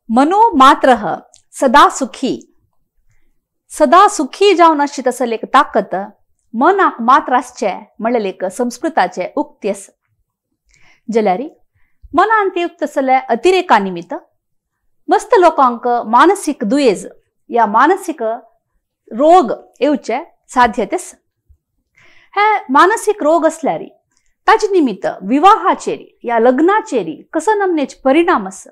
मनो मात्रः सदा सुखी, सदा सुखी जावन आसची तसली एक ताकत मनाक मात्र आसचें म्हणलें एक संस्कृताचें उक्ती आसा. जाल्यार मनांत येवप तसले अतिरेका निमित्त मस्त लोकांक मानसीक दुयेंस या मानसीक रोग येवचे साध्यते आसा. हे मानसीक रोग आसल्यार ताजे निमित्त विवाहाचेर या लग्नाचेर कसो नमनेचे परिणाम आसा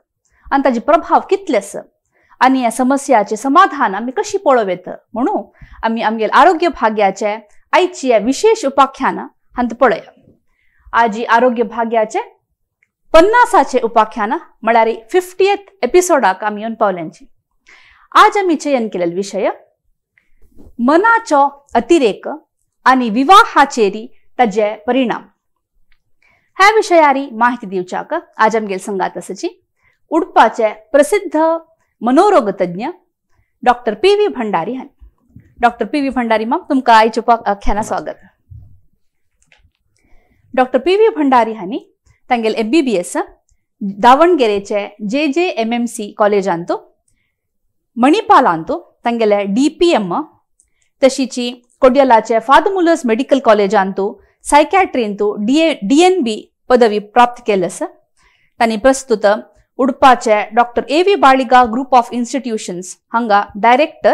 आनी ताजे प्रभाव कितले आसा आनी ह्या समस्याचे समाधान आमी कशी पळोवं येता म्हणून आमी आमगेले आरोग्य भाग्याचे आयची ह्या विशेष उपाख्यान हांत पळया. आजी आरोग्य भाग्याचे 50 उपाख्यान म्हळ्यार 50th एपिसोडाक आमी येवन पावल्यांची. आज आमी चयन केलेलो विशय मनाचो अतिरेक आनी विवाहाचेर ताजे परिणाम. ह्या विशयारी माहिती दिवच्याक आज आमगेले संगात आसाची उडपाचे प्रसिद्ध मनोरोगतज्ञ डॉक्टर पी.व्ही. भंडारी हांणी. Doctor PV. भंडारी माम, तुमकां आयच्या उपाख्याना स्वागत. Doctor PV. भंडारी हांणी तांगेले MBBS दावणगेरेचे JJMMC कॉलेजांतू, मणिपालांतू तांगेले DPM, तशीची कोड्यलाचे फादर मुलर्स मेडिकल कॉलेजांतू सायकॅट्रींतू DNB पदवी प्राप्त केली आसा. तांणी प्रस्तुत उडपाचे doctor A V. Baliga group of institutions हांगा डायरेक्टर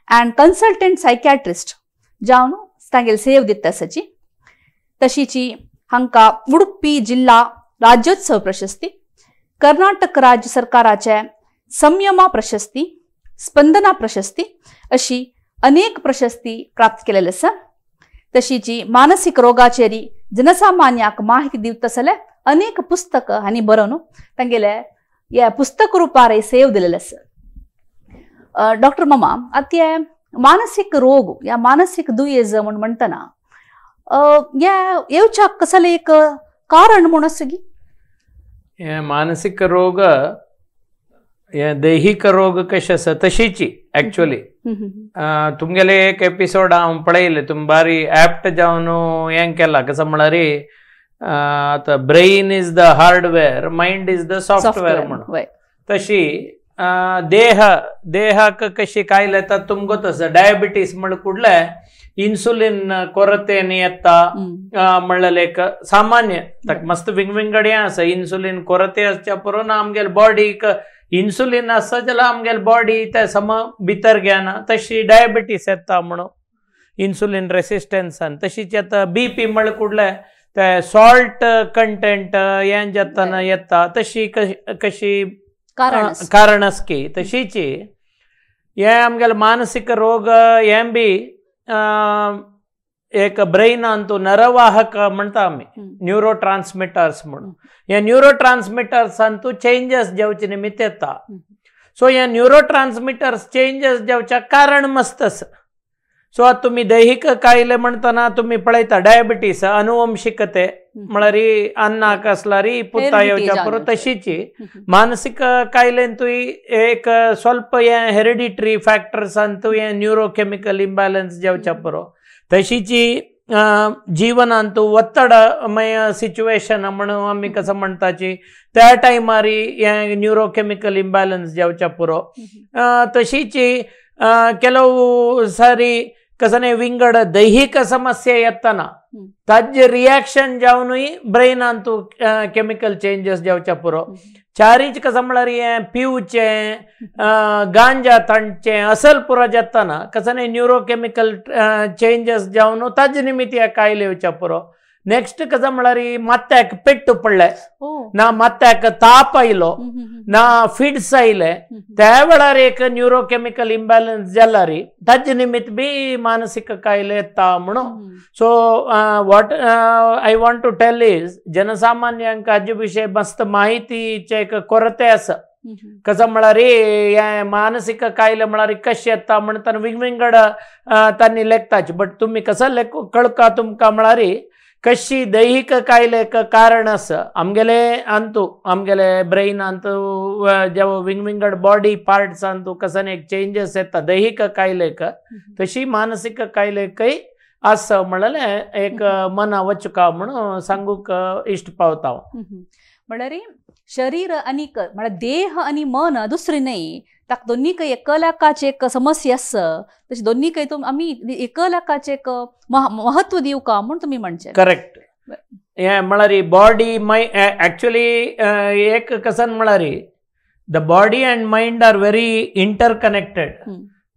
अँड कन्सल्टंट सायकॅट्रिस्ट जावन तांगेले सेव दिता आसाची. तशीची हांकां उडपी जिल्हा राज्योत्सव प्रशस्ती, कर्नाटक राज्य सरकाराचे संयमा प्रशस्ती, स्पंदना प्रशस्ती अशी अनेक प्रशस्ती प्राप्त केलेले आसा. तशीची मानसीक रोगाचेरी जनसामान्याक माहिती दिवता आसले अनेक पुस्तक हांणी बरोवन तांगेले ह्या पुस्तक रुपार सेव दिलेले आसा. डॉक्टर मामा, आतां हे मानसीक रोग या मानसीक दुयेंस म्हूण म्हणटना ह्या येवच्याक कसलें एक कारण म्हूण आसा की हे मानसीक रोग हे दैहीक रोग कशें आसा तशीची एक्चुअली. तुमगेले एक एपिसोड हांव पळयले, तुमी बारी एप्ट जावन हें केलां. कसो म्हळ्यार आतां brain is the hardware, mind is the software म्हणून. तशी देह देहाक कशी कायल येता तुमकां आसा. डायबिटीस म्हळ्यार कुडले इन्सुलीन कोरतेन येता म्हणलें एक सामान्य ताका मस्त विंगविंगड हें आसा. इन्सुलीन कोरते आसच्या पुरो आमगेले बॉडीक इन्सुलीन आसा जाल्यार आमगेले बॉडी ते सम भितर घेना, तशी डायबिटीस येता म्हणून इन्सुलीन रेसिस्टन्सान. तशीच येता बीपी म्हळ्यार कुडले ते सॉल्ट कंटेंट हें जातना येता. तशी कशी कारण आसा की तशीच हे आमगेले मानसीक रोग हें बी एक ब्रेनांतू नरवाहक म्हणटा आमी, न्युरो ट्रान्समिटर्स म्हणून. ह्या न्युरो ट्रान्समिटर्सांतू चेंजस जावचे निमित्त येता. सो ह्या न्युरो ट्रान्समिटर्स चेंजस जावच्या कारण मस्त आसा. सो आतां तुमी दैहीक कायले म्हणटना तुमी पळयता डायबिटीस अनुवंशिकते म्हळ्यार अन्नाक आसल्यार पुता येवच्या पुरो. तशीच मानसीक कायलेंतूय एक स्वल्प हें हेरिडिटरी फॅक्टर्सांतू हें न्युरोकेमिकल इम्बॅलन्स जावच्या पुरो. तशीची जिवनांतू ಒತ್ತಡಮಯ सिच्युएशन म्हणून आमी कसं म्हणटाची त्या टायमार हें न्युरोकेमिकल इम्बॅलन्स जावच्या पुरो. तशीची ಕೆಲವು सारी कसं विंगड दैहीक समस्या येतना ताजे रिएक्शन जावनूय ब्रेनांतू केमिकल चेंजस जावच्या पुरो. चारीच कसं म्हळ्यार हें पिवचें गांजा तांचें असल पुरो जातना कसं न्युरोकेमिकल चेंजस जावन ताजे निमित्त ह्या कायले येवच्या पुरो. नेक्स्ट कसं म्हळ्यार माथ्याक पेट्ट पडलें ना, माथ्याक ताप आयलो ना, फिट्स आयले, त्या वेळार एक न्युरोकेमिकल इम्बॅलन्स जाल्यार ताजे निमित्त बी मानसीक कायले येता म्हणून. So what I want to tell is जनसामान्यांक हाजे विशय मस्त माहितीचे एक कोरते आसा. कसं म्हळ्यार हे मानसीक कायले म्हळ्यार कशें येता म्हणटना विंगविंगड तांणी लेखताच, बट तुमी कसं लेख कळका तुमकां म्हळ्यार कशी दैहीक कायले कारण आसा. आमगेले अंतू आमगेले ब्रेन अंतू जेव विंगविंगड बॉडी पार्ट्स अंतू कसं एक चेंजस येता दैहीक कायलेक, तशी मानसीक कायलेकय आसा म्हणलें एक मना वचका म्हणून सांगूक इश्ट पावता. म्हळ्यार शरीर आनी म्हळ्यार देह आनी मन दुसरी न्हय, ताका दोन्हीकय एकलाकाचे एक समस्या आसा, तशें दोन्हीकय आमी एकलाकाचे एक महत्व दिवका म्हूण तुमी म्हणचें. करेक्ट. हें म्हळ्यार बॉडी मायंड एक्चुअली एक कसन म्हळ्यार the body and mind are very interconnected.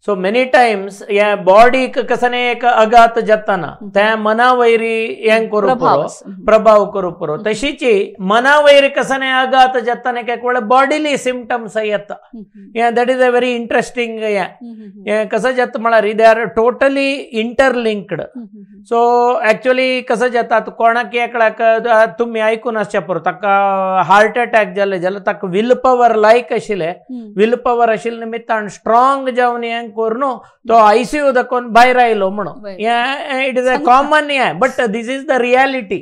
So many times ह्या बॉडीक कसने एक आघात जाताना त्या मना वयरी हें करूं पुरो, प्रभाव करूं पुरो. तशीच मना वयर कसने आघात जाताना एक वेळा बॉडीली सिमटम्स येता. हें that is a very interesting. हें कसं जाता म्हळ्यार they are totally interlinked. So actually कसं जाता कोणाक एकल्याक तुमी आयकून आसच्या पुरो ताका हार्ट अटॅक जाले जाल्यार ताका will power लायक आशिल्लें, will power आशिल्ले निमित्तान स्ट्रॉंग जावन हें करून तो आयसीयू दाखोवन भायर आयलो म्हणून. हें it is a common हें, but this is the reality.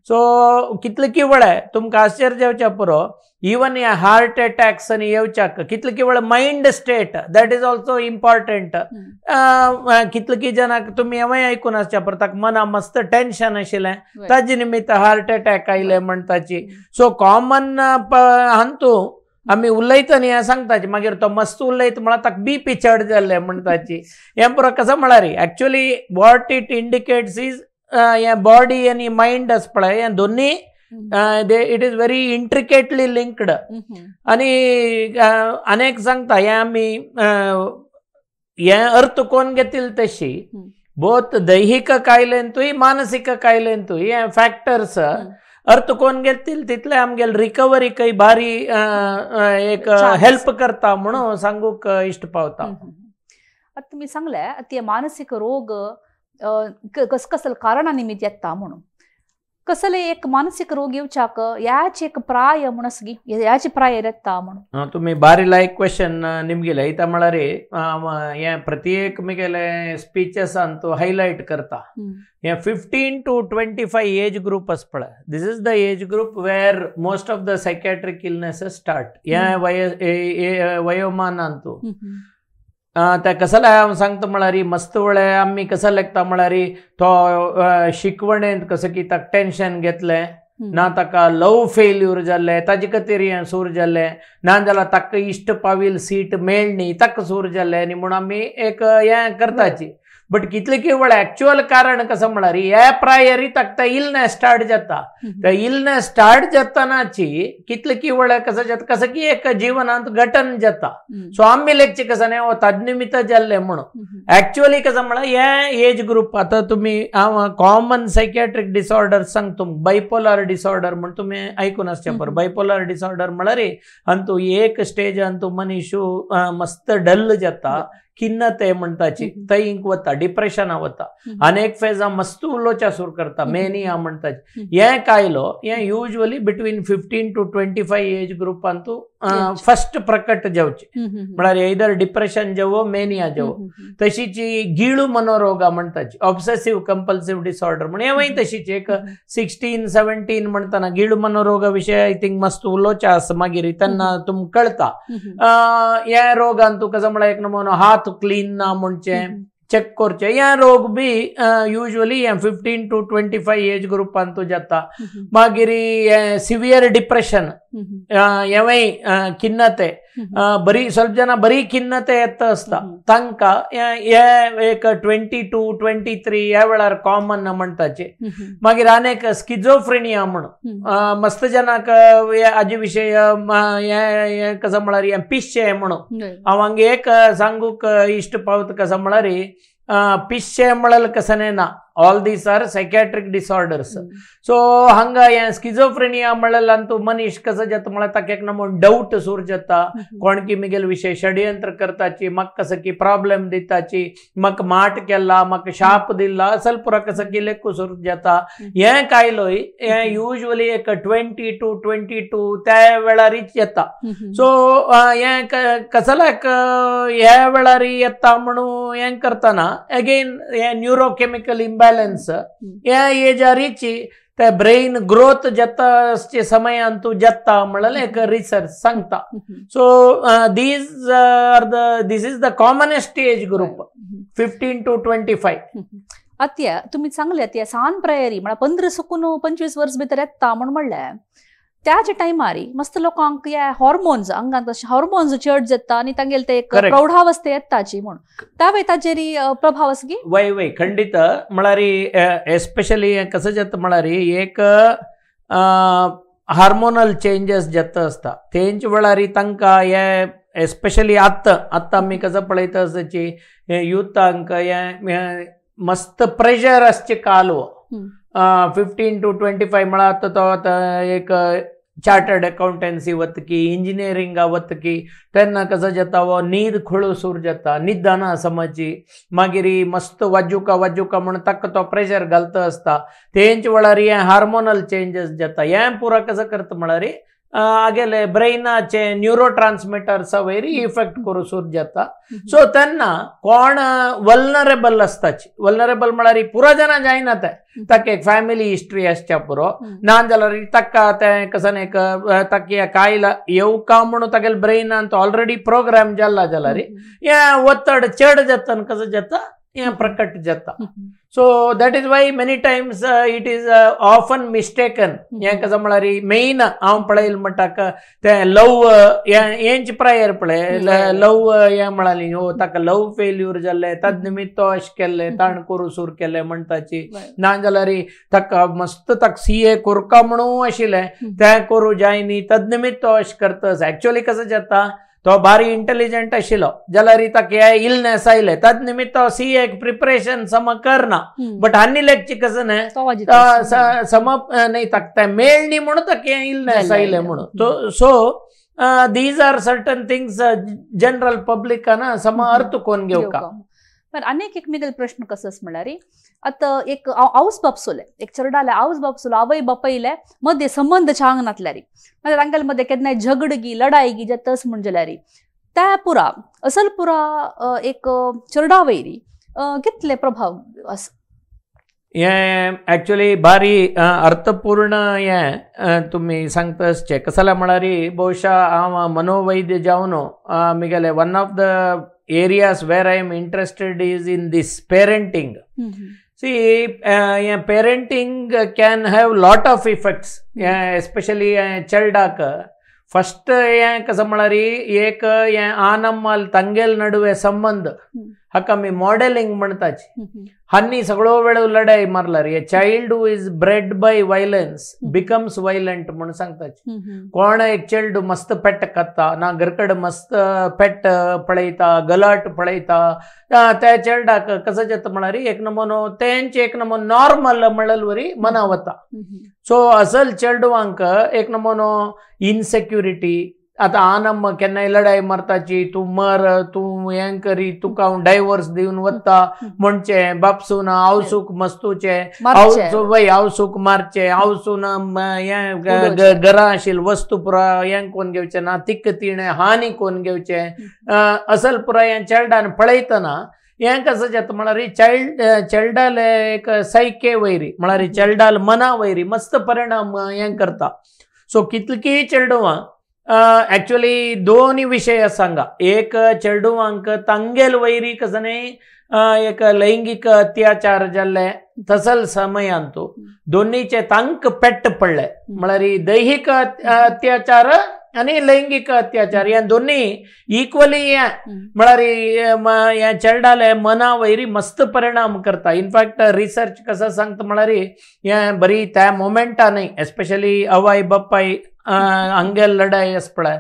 So कितले की वेळा तुमकां आश्चर्य जावच्या पुरो, इवन हे हार्ट अटॅक्स आनी येवच्याक कितले की वेळा mind state that is also important. कितले की जाणांक तुमी हेंवूय आयकून आसच्या पुरो ताका मना मस्त टेन्शन आशिल्लें ताजे निमित्त हार्ट अटॅक आयले म्हणटाची. सो कॉमन हांतू आमी उलयतना हें सांगताची, मागीर तो मस्त उलयता म्हळ्यार ताका बी पी चड जाल्लें म्हणटाची. हें पुरो कसं म्हळ्यार actually what it indicates is हें बॉडी आनी मायंड आसा पळय हें दोन्ही it is very intricately linked. आनी अनेक सांगता हें आमी हें अर्थ कोण घेतील तशी बोथ दैहीक कायलेंतूय मानसीक कायलेंतूय हे फॅक्टर्स अर्थ कोण घेतील तितले आमगेले रिकवरीकय भारी एक हेल्प करता म्हणून सांगूक इश्ट पावता. आतां तुमी सांगले ते मानसीक रोग कस कसले कारणा निमित्त येता म्हणून, कसले एक मानसीक रोग येवच्याक ह्याच एक प्राय म्हूण आसा गी, ह्याच प्राय येता म्हणून. तुमी बारी लायक क्वेश्चन निमगेले. इता म्हळ्यार हें प्रत्येक मिगेले स्पिचेसान तूं हायलायट करता. हें 15 to 25 age group आसा पळय, this is the age group where most of the psychiatric illnesses start. हें वयोमानान तूं त्या कसले हांव सांगता म्हळ्यार मस्त वेळे आमी कसं लेखता म्हळ्यार तो शिकवणेंत कसं की ताका टेन्शन घेतलें ना, ताका लव फेल्यूर जाल्लें ताजे खातीर हें सूर जाल्लें, ना जाल्यार ताका इश्ट पावील सीट मेळ्ळी ताका सूर जाल्लें आनी म्हूण आमी एक हें करताची. बट कितले की वेळ एक्चुअल कारण कसं म्हळ्यार ह्या प्रायरी ताका ते इलनेस स्टार्ट जाता. ते इलनेस स्टार्ट जातानाची कितले की वेळ कसं जाता कसं की एक जिवनांत घटन जाता. सो आमी लेखचे कसं न्ही ताजे निमित्त जाल्लें म्हणून. एक्चुअली कसं म्हळ्यार हे एज ग्रुप आतां तुमी हांव कॉमन सायकॅट्रीक डिसऑर्डर सांगता तुमकां, बायपोलर डिसऑर्डर म्हण तुमी आयकून आसचें पळय. बायपोलर डिसऑर्डर म्हळ्यार अंतू एक स्टेज अंतू मनीस मस्त डल जाता, खिन्नते म्हणटाची, थंय वता, डिप्रेशना वता, अनेक फेजा मस्त उलोवच्या सुरू करता, मेनिया म्हणटाची. हें कायलो हें युजली बिटवीन 15 to 25 as ग्रुपांतू फर्स्ट प्रकट जावचें, म्हळ्यार एदर डिप्रेशन जावो मेनिया जावो. तशीच गिळू मनोरोगा म्हणटाची, ऑब्सेसिव कंपल्सिव डिसऑर्डर म्हण हेंवूय तशीच एक 16 17 म्हणटना गिळू मनोरोगा विशय I think मस्त उलोवचें आसा मागीर तेन्ना तुमकां कळटा. ह्या रोगान तूं कसं म्हळ्यार एक नमुनो हात क्लीन ना म्हणचें चेक करचें, ह्या रोग बी युजली 15 to 25 as ग्रुपांतू जाता. मागीर सिवियर डिप्रेशन हेंवूय खिन्नते, बरी ಸ್ವಲ್ಪ ಜನ बरी खिन्नते येता आसता तांकां हे एक 22 23 ह्या वेळार कॉमन म्हणटाचे. मागीर आनेक स्किझोफ्रेनिया म्हणून मस्त जनाक हाजे विशय हें कसं म्हळ्यार हें पिश्शें म्हणून हांव हांगा एक सांगूक इश्ट पावता कसं म्हळ्यार पिश्शें म्हळ्यार कसं ना, all these are psychiatric disorders. So हांगा हें स्किझोफ्रेनिया म्हळ्यार अंतू मनीस कसो जाता म्हळ्यार ताका एक नमून डावट सूर जाता, कोण की मिगेल विशय षडयंत्र करताची, म्हाका कसं की प्रॉब्लेम दिताची, म्हाका माट केला, म्हाका शाप दिला, असल पुरो कसं की लेखू सूर जाता. हें कायलोय हें युजली एक 22 22 त्या वेळारीच येता. सो हें कसल्याक ह्या वेळार येता म्हणून हें करतना अगेन हें न्युरोकेमिकल इम्बॅलन्स ह्या एजारीची ते ब्रेन ग्रोथ जाता समयांतू जाता म्हळ्यार एक रिसर्च सांगता. So these are the this is the commonest age group 15 to 25. आत्या तुमी सांगले त्या सान प्रायरी म्हळ्यार 15 सुकून 25 वर्स भितर येता म्हूण म्हणलें, त्याच्या टायमार मस्त लोकांक हे हॉर्मोन्स अंगांत हॉर्मोन्स चड जाता आनी तांगेले ते एक प्रौढावस्थे येताची म्हणून त्यावेळी ताजेर प्रभाव आसा की वय वय खंडित म्हळ्यार एस्पेशली कसं जाता म्हळ्यार एक हार्मोनल चेंजेस जाता आसता तेंचे वेळार तांकां हे एस्पेशली आत्तां आत्तां आमी कसं पळयता आसची युथांक हे मस्त प्रेशर आसचे काल हो 15 to 25 म्हळ्यार आतां तो आतां एक चार्टर्ड अकाउंटन्सी वतकी इंजिनियरिंगा वतकी तेन्ना कसो जाता हो न्हीद खोळसूर जाता न्हिदना समजी मागीर मस्त वाजुका वाजुका म्हूण ताका तो प्रेशर घालता आसता तेंचे वेळार हे हार्मोनल चेंजेस जाता हें पुरा कसो करता म्हळ्यार आगेले ब्रेनाचे न्युरो ट्रान्समिटर्सा वयर इफेक्ट करूं सुरू जाता. सो तेन्ना कोण वल्नरेबल आसताची वल्नरेबल म्हळ्यार पुरो जाणां जायना ते ताका एक फॅमिली हिस्ट्री आसच्या पुरो ना जाल्यार ताका तें कसं एक ताका कायला येवका म्हणून तागेले ब्रेनान तो ऑलरेडी प्रोग्राम जाला जाल्यार हें ಒತ್ತಡ चड जाता आनी कसं जाता हें प्रकट जाता. So that is why many times it is often mistaken. हें कसं म्हळ्यार मेन हांव पळयल म्हणटा तें लव हेंच प्रायर पळय लव हें म्हळाली हो ताका लव फेल्यूर जाल्लें तद निमित्त तो अशें केल्लें ताण करूं सूर केलें म्हणटाची ना जाल्यार ताका मस्त ताका CA कोरका म्हणून आशिल्लें तें करूं जायनी तद निमित्त तो अशें करता. एक्चुअली कसं जाता तो भारी इंटेलिजंट आशिल्लो जाल्यार ताका हे इलनेस आयले तद निमित्त CA preparation सम करना बट आनी लेगची कसं न्हय सम न्हय ताका तें मेळनी म्हणून ताका हें इलनेस आयलें म्हणून. So these are certain things general पब्लिकान सम अर्थ कोण घेवका. पण अनेक एक मिगल प्रश्न कसं म्हळ्यार आतां एक आवस बापसोले एक चेरडाले आवस बापसोलो आवय बापायले मध्ये संबंध चांग नातल्यारी मागीर तांगेले मध्ये केन्नाय झगडगी लढाई जातस म्हण जाल्यार त्या पुरा असल पुरा एक चेरडा वयरी कितले प्रभाव आसा. हें एक्चुअली भारी अर्थपूर्ण हें तुमी सांगता आसचें कसलें म्हळ्यार बहुशा हांव मनोवैद्य जावन मिगेले one of the areas where I am interested is in this parenting. See, parenting can have lot of effects, especially चेरडाक. First कसं म्हळ्यार एक आनम्माल तांगेल नडुवे संबंध हाका आमी मॉडेलिंग म्हणटाची. हांनी सगळो वेळ लढाई मारल्यार a child who is bred by violence becomes violent म्हणून सांगताची. कोण एक चेल्ड मस्त पेट खाता ना घरकड मस्त पेट पळयता गलाट पळयता त्या चेल्डाक कसं जाता म्हळ्यार एक नमुनो तेंचे एक नमुनो नॉर्मल म्हणलेल वरी मना वता. सो असल चेडवांक एक नमुनो इनसेक्युरिटी आतां आनम्मा केन्नाय लढाई मारताची तूं मर तूं हें करी तुका हांव डायवर्स दिवन वता म्हणचें बापसून आवसूक मस्तूचें वय आवसूक मारचें आवसून हें घरा आशिल्ली वस्तू पुरा हें कोण घेवचें ना तिक्क तिणें हानी कोण घेवचें असल पुरा हें चेरडान पळयतना हें कसं जाता म्हळ्यार चायल्ड चेरडाले एक सायके वयरी म्हळ्यार चेरडाल मना वयरी मस्त परिणाम हें करता. सो कितलीं चेडवां एक्चुअली दोन विशय सांगा एक चेडवांक तांगेल वयरी कसं न्हय एक लैंगिक अत्याचार जाल्ले तसल समयांतू दोन्हीचे तांक पेट पडले म्हळ्यार दैहिक अत्याचार आनी लैंगिक अत्याचार हे दोन्ही इक्वली हे म्हळ्यार हे चेरडाले मना वयरी मस्त परिणाम करता. इनफॅक्ट रिसर्च कसं सांगता म्हळ्यार हे बरी त्या मोमेंटा न्हय एस्पेशली अवाय बापाय हांगेल लढाई आसा पळय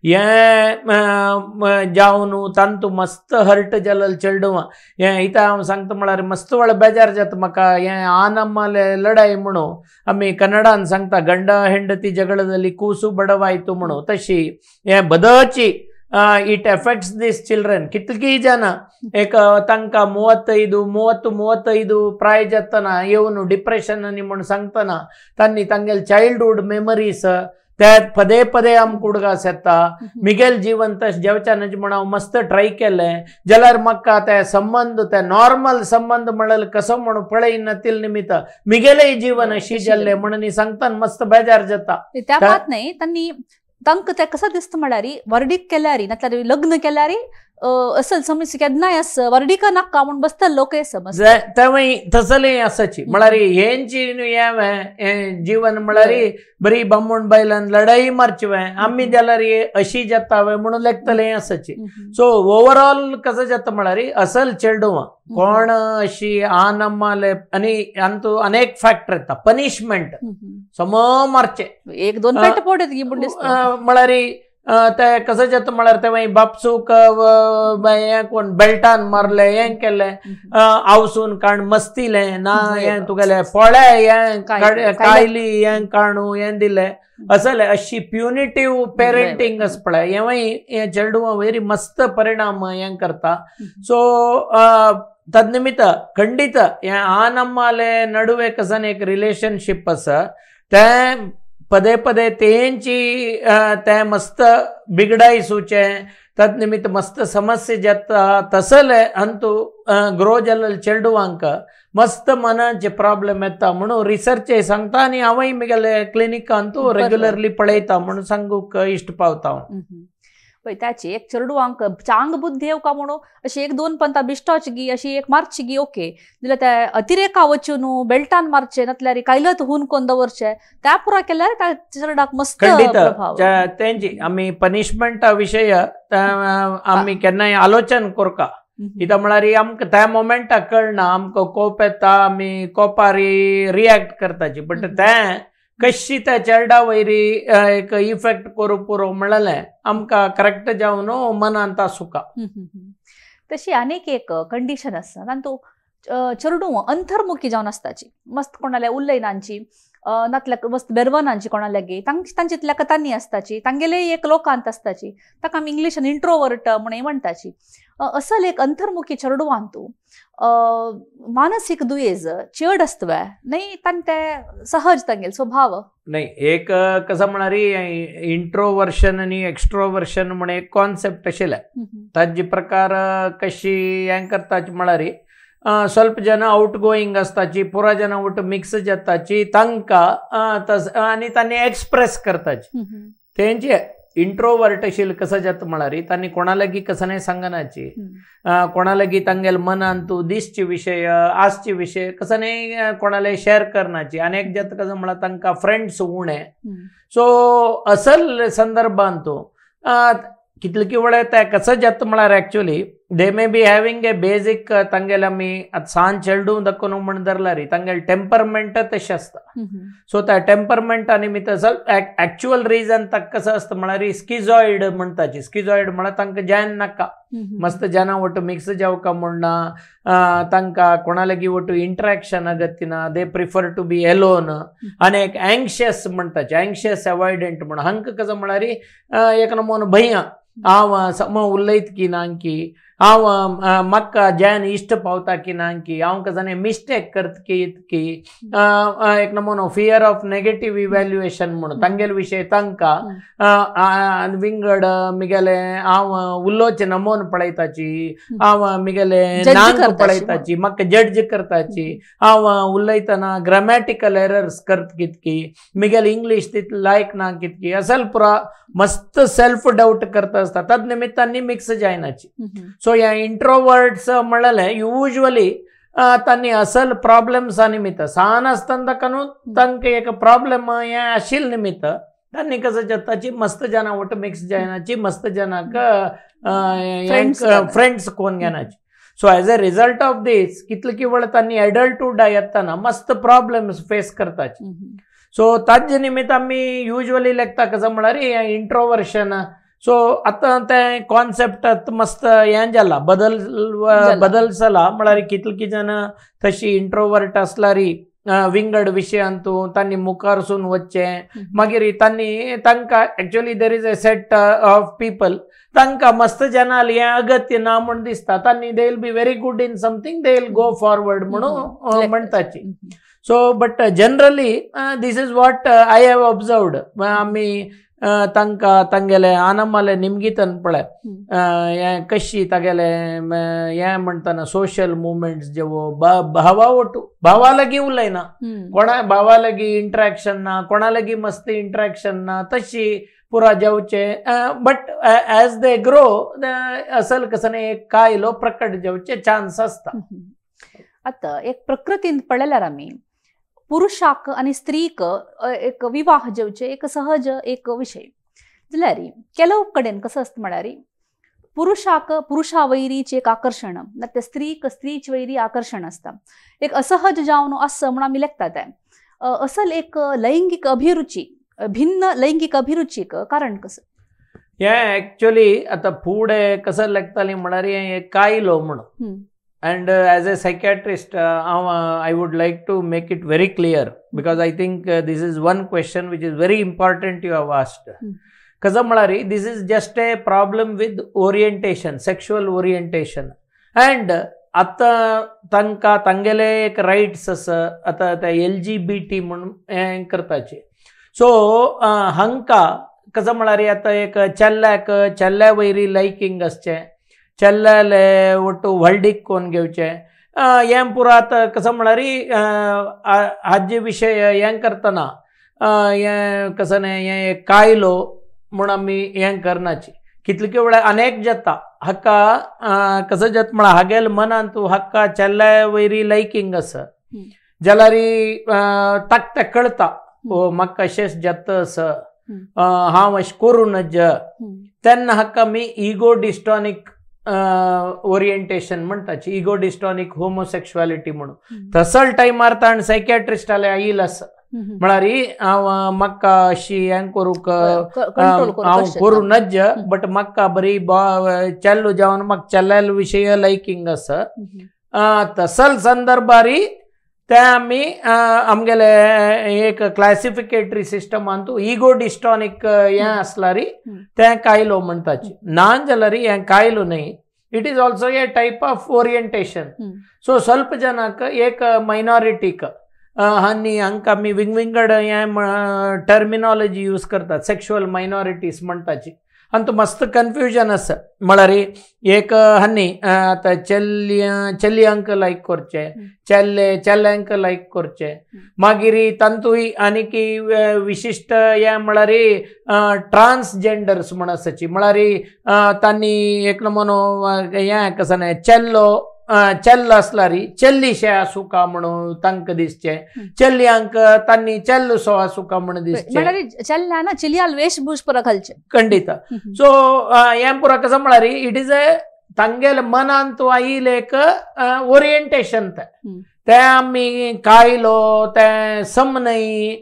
हें जावन तांतू मस्त हर्ट जालें चेडवां हें इतां हांव सांगता म्हळ्यार मस्त वेळ बेजार जाता म्हाका हें आनम्माले लढाई म्हणून आमी कन्नडान सांगता गंड हेंडती जಗಳದಲ್ಲಿ ಕೂಸು ಬಡವಾಯ್ತು म्हणून तशी हें बदची it affects this children. कितकी ಜನ एक तांकां 35 30 35 ಪ್ರಾಯ जातना येवन डिप्रेशन आनी म्हूण सांगतना तांणी तांगेले चायल्डहूड मेमरीज ते पदे पदे आमकां उडगास येता. मिगेल जीवन तशें जेवच्या न्हय म्हूण हांव मस्त ट्राय केलें जाल्यार म्हाका ते संबंद ते नॉर्मल संबंद म्हणल्यार कसो म्हूण पळयना तिल निमित्त मिगेलेय जीवन अशी जाल्लें म्हणून सांगतना मस्त बेजार जाता. त्या मात न्हय तांणी तांकां तें कसो दिसता म्हळ्यार व्हरडीक केल्यार नाल्यार लग्न केल्यार असल समस्या केन्नाय आस वर्डिका नाका म्हूण बसतले लोक समज तेवूय तसलें आसाची म्हळ्यार हेंची न्हू जीवन म्हळ्यार बरी बामण बायलान लढाई मारची वे आमी जाल्यार अशी जाता वे म्हणून लेखतले आसाची. सो ओवरऑल कसं जाता म्हळ्यार असल चेडवां कोण अशी आनमाले आनी अंतू अनेक फॅक्टर येता पनिशमेंट सम मारचे एक दोन पेट पडत म्हळ्यार ते कसं जाता म्हळ्यार ते मागीर बापसूक हें कोण बेल्टान मारलें हें केलें आवसून काण मस्तिलें ना हें तुगेलें पोळे हें कायली हें काणू हें दिलें असलें अशी प्युनिटीव पेरेंटींग आसा पळय हेंवूय हें चेडवां वयर मस्त परिणाम हें करता. सो तदनिमित्त खंडीत हें आनम्माले नडुवे कसन एक रिलेशनशीप आसा तें पदे पदे तेंची ते मस्त बिगडाई सुचे तदनिमित्त मस्त समस्या जाता तसले अंतू ग्रो जाल्ले चेडवांक मस्त मनाचे प्रॉब्लेम येता म्हणून रिसर्च सांगता आनी हांवूय म्हगेले क्लिनिकांतू रेग्युलरली पळयता म्हणून सांगूंक इश्ट पावता हांव. पळय ताची एक चेडवांक चांग बुद्धी येवका म्हणून अशी एक दोन पंता बिश्टाची गी अशी एक मारची गी ओके जाल्यार ते अतिरेका वचून बेल्टान मारचे नातल्यार कायलत हून कोन दवरचे त्या पुरा केल्यार त्या चेडवाक मस्त प्रभाव. तेंची आमी पनिशमेंटा विशय आमी केन्नाय आलोचन करका कित्याक म्हळ्यार आमकां त्या मोमेंटाक कळना आमकां कोप येता आमी कोपारी रिएक्ट करताची बट तें कशी त्या चेडा वयर एक इफेक्ट करूं पुरो म्हणलें आमकां करेक्ट जावन मनांत आसुका. तशी आनीक एक कंडिशन आसा तातूंत चेडूं अंतर्मुखी जावन आसताची मस्त कोणाल्या उलयनांची नातल्या मस्त बेरवनांची कोणा लागीं तांची कथांनी आसताची तांगेले एक लोकांत आसताची ताका आमी इंग्लिशान इंट्रोवर्ट म्हणून म्हणटाची. असल एक अंतर्मुखी चेडवांतू मानसीक दुयेंस चड आसता न्ही तांकां ते सहज तांगेले स्वभाव नाही. एक कसं म्हळ्यार इंट्रोवर्शन आनी एक्स्ट्रोवर्शन म्हण एक कॉन्सेप्ट आशिल्लें ताजे प्रकार कशी हें करताची म्हळ्यार ಸ್ವಲ್ಪ ಜನ ಔಟ್ ಗೋಯಿಂಗ್ आसताची पुरा जन आवट मिक्स जाताची तांकां आनी तांणी एक्सप्रेस करताची. तेंचे इंट्रोवर्ट आशिल्ले कसं जाता म्हळ्यार तांणी कोणा लागीं कसं नाही सांगनाची कोणा लागीं तांगेले मनांत दिसचे विशय आसचे विशय कसं नाही कोणाला शेअर करनाची. अनेक जाता कसं म्हळ्यार तांकां फ्रेंड्स उणे. सो असल संदर्भांत कितले वेळ ते कसं जाता म्हळ्यार actually they may be having a basic तांगेले आमी आतां सान चेडूं दाखोवन म्हण धरल्यार तांगेले टेम्परमेंट तशें आसता. सो त्या टेम्परमेंटा निमित्त एक्चुअल रिजन ताका कसं आसता म्हळ्यार स्किझॉयड म्हणटाची. स्किझॉयड म्हळ्यार तांकां जॅन नाका मस्त जना ಒಟ್ಟು ಮಿಕ್ಸ್ जावका म्हणना तांकां कोणा लागीं ಒಟ್ಟು interaction अगत्य they prefer to be alone. आनी एक अँक्शियस म्हणटाचे अँक्शियस अवॉयडंट म्हण हांकां कसं म्हळ्यार एक नमून भंय हांव सम उलयत की ना की हांव म्हाका ज्यान इश्ट पावता की ना की हांव कसाने मिस्टेक करत की की एक नमुनो फियर ऑफ नेगेटीव इव्हॅल्युएशन म्हणून तांगेले विशय तांकां विंगड मिगेले हांव उलोवचें नमोन पळयताची हांव मिगेले नांक पळयताची म्हाका जड्ज करताची हांव उलयतना ग्रामॅटिकल एरर्स करत कितकी मिगेले इंग्लीश तितली लायक ना कितकी असल पुरा मस्त सेल्फ डाउट करता आसता तद निमित्तांनी मिक्स जायनाची. सो ह्या इंट्रोवर्ट्स म्हणलें युज्वली तांणी असल प्रॉब्लेम्सा निमित्त सान आसतना ताका न्हू तांकां एक प्रॉब्लेम हें आशिल्ले निमित्त तांणी कसं जाताची मस्त जाणां वट मिक्स जायनाची मस्त जाणांक फ्रेंड्स कोण घेनाची. So as a result of this कितले की वेळ तांणी एडल्टहुडा येतना मस्त प्रॉब्लेम्स फेस करताची. सो ताजे निमित्त आमी युज्वली लेखता कसं म्हळ्यार इंट्रोवर्शन. सो आतां तें कॉन्सेप्ट मस्त हें जाला बदल बदल जाला म्हळ्यार कितले जाणां तशी इंट्रोवर्ट आसल्यार विंगड विशयांतू तांणी मुखारसून वचचें मागीर तांणी तांकां actually there is a set of people तांकां मस्त जाणां हें अगत्य ना म्हूण दिसता तांणी they will be very good in something they will go forward म्हणून म्हणटाची. So but generally this is what I have observed. आमी तांकां तांगेले आनमाले निमगितन पळय हें कशी तागेले हें म्हणटना सोशल मुवमेंट्स जेवो भावा ओटू भावा लागीं उलयना कोणा भावा लागीं इंट्रॅक्शन ना कोणा लागीं मस्त इंट्रॅक्शन ना तशी पुरा जावचे बट एज they grow असल कसं एक कायलो प्रकट जावचे चान्स आसता. आतां एक प्रकृतीन पळयल्यार आमी पुरुषाक आनी स्त्रीक एक विवाह जेवचे एक सहज एक विशय जाल्यार ಕೆಲವು कडेन कसं आसता म्हळ्यार पुरुषाक पुरुषा वैरीचे एक आकर्शण ना ते स्त्रीक स्त्रीचे वैरी आकर्शण आसता एक असहज जावन आसा म्हूण आमी लेखतात तें असल एक लैंगिक अभिरुची भिन्न लैंगिक अभिरुचीक कारण कसं हें एक्चुअली आतां फुडें कसं लेखताली म्हळ्यार हें कायलो म्हणून And as a psychiatrist, I would like to make it very clear because I think this is one question which is very important you have asked. Kaza malari, this is just a problem with orientation, sexual orientation. And atta tanka tangele ek rights asa ata ta LGBT म्हणून करताचे. So hanka kaza malari आता एक चल्ल्याक चल्ल्या वयरी liking असचे चल्ल्याले ಒಟ್ಟು व्हडलीक कोण घेवचे हें पुरा आतां कसं म्हळ्यार हाजे विशय हें करतना हें कसं न्ही हें कायलो म्हूण आमी हें करनाची कितले वेळार अनेक जाता हाका कसं जाता म्हळ्यार हागेल मनान तूं हाका चल्ल्या वयरी लायकिंग आसा जाल्यार ताका तें कळटा ओ म्हाका अशेंच जाता आसा हांव अशें करूं नज तेन्ना हाका आमी इगो डिस्टॉनीक ओरिएंटेशन म्हणटाची इगो डिस्टॉनिक होमोसेक्शुअलिटी म्हणून तसल टायमार ताण सायकियाट्रिस्टाले आयल आसा म्हळ्यार हांव म्हाका अशी हें करूंक हांव करूं नज बट म्हाका बरी चेल्लो जावन म्हाका चेल्ल्या विशय लायकिंग आसा तसल संदर्भारी ते आमी आमगेले एक क्लासिफिकेटरी सिस्टमान तूं इगो डिस्टॉनिक हें आसल्यार तें कायलो म्हणटाची ना जाल्यार हें कायलो न्हय it is also a type of orientation. So ಸ್ವಲ್ಪ ಜನಕ್ಕೆ एक ಮೈನಾರಿಟಿक आनी हांकां आमी विंगविंगड हें टर्मिनॉलॉजी यूज करतात सेक्शुअल मायनॉरिटीज म्हणटाची आनी तो मस्त कन्फ्युजन आसा म्हळ्यार एक हांणी आतां चलयांक लायक करचें चेल्ले चेल्यांक लायक करचें मागीर तातूंय आनीक विशिश्ट हें म्हळ्यार ट्रान्सजेंडर्स म्हण आसाची म्हळ्यार तांणी एक नमुनो हें कसं न्हय चेल्लो चेल्लो आसल्यार चेल्लीशें आसूं का म्हणून तांकां दिसचें चेल्यांक तांणी चेल्लोसो आसूं का म्हणून दिसचें चेल्ला ना चेलियाल वेशभूष पुरा घालचें खंडित. सो हें पुरा कसं म्हळ्यार it is a तांगेले मनान तूं आयल एक ओरिएंटेशन तें तें आमी कायलो तें सम न्हय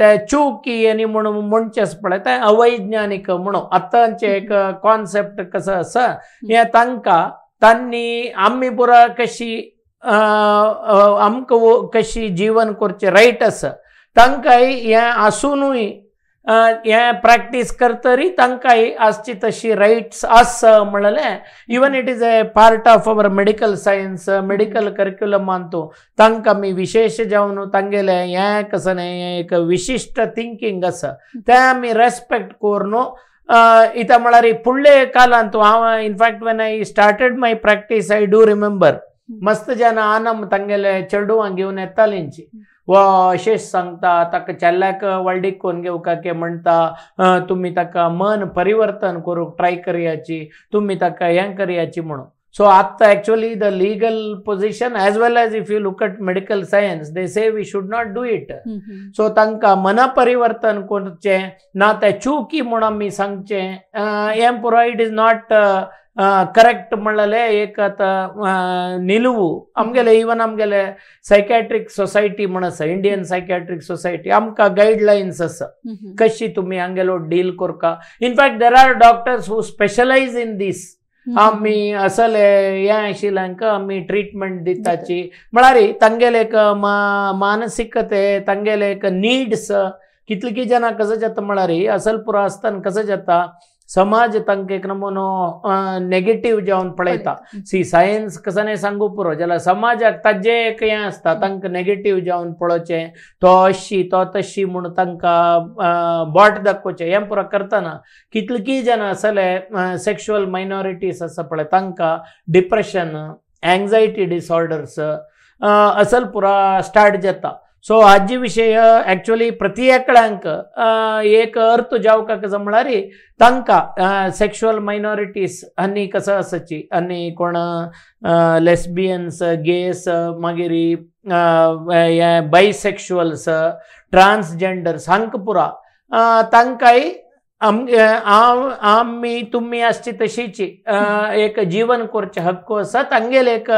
तें चुकी आनी म्हणून म्हणचें पळय तें अवैज्ञानीक म्हणून आतांचें एक कॉन्सेप्ट कसो आसा हें तांकां तांणी आमी पुरा कशी आमकां कशी जीवन करचें रायट आसा तांकांय हें आसुनूय हें प्रॅक्टीस करतरी तांकांय आसची तशी रायट्स आसा म्हणलें even it is a part of our medical science medical करिक्युलमान तूं तांकां आमी विशेश जावन तांगेलें हें कसं न्हय एक विशिश्ट थिंकींग आसा तें आमी रेस्पेक्ट करून इता म्हळ्यार फुडले कालांत हांव in fact when I started my practice I do remember मस्त जाणां आनम तांगेले चेडवां घेवन येतालींची वा अशेंच सांगता ताका चेल्ल्याक व्हडलीक कोन्न घेवका के म्हणटा तुमी ताका मन परिवर्तन करूंक ट्राय करयाची तुमी ताका हें करयाची म्हणून. सो आतां actually the legal position as well as if you look at medical science they say we should not do it. So तांकां मन परिवर्तन करचें ना तें चुकी म्हूण आमी सांगचें हें पुरो it is not correct म्हणलें एक आतां निलुवू आमगेले इवन आमगेले सायकॅट्रीक सोसायटी म्हण आसा इंडियन सायकॅट्रीक सोसायटी आमकां गायडलायन्स आसा कशी तुमी हांगेलो डील करका. In fact there are doctors who specialise in this आमी असले हें आशिल्ल्यांक आमी ट्रिटमेंट दिताची म्हळ्यार तांगेले एक मानसिकते तांगेले एक नीड्स कितली जाणां कसं जाता म्हळ्यार असल पुरो आसतना कसं जाता समाज तांकां एक नमुनो नेगेटीव जावन पळयता. सी सायन्स कसं न्हय सांगू पुरो जाल्यार समाजाक ताजें एक हें आसता तांकां नेगेटीव जावन पळोवचें तो अशी तो तशी म्हूण तांकां बोट दाखोवचें हें पुरो करतना कितलीं जाणां असले सेक्शुअल मायनॉरिटीज आसा पळय तांकां डिप्रेशन एंग्जायटी डिसऑर्डर्स असल पुरा स्टार्ट जाता. सो हाजे विशय एक्चुअली प्रति एकल्यांक एक अर्थ जावका कसो म्हळ्यार तांकां सेक्शुअल मायनॉरिटीज आनी कसो आसाची आनी कोण लेस्बियन्स, गेस, मागीर बायसेक्शुअल्स, ट्रान्सजेंडर्स हांकां पुरा तांकांय आमी तुमी आसची तशीची एक जीवन करचे हक्क आसा, तांगेले एक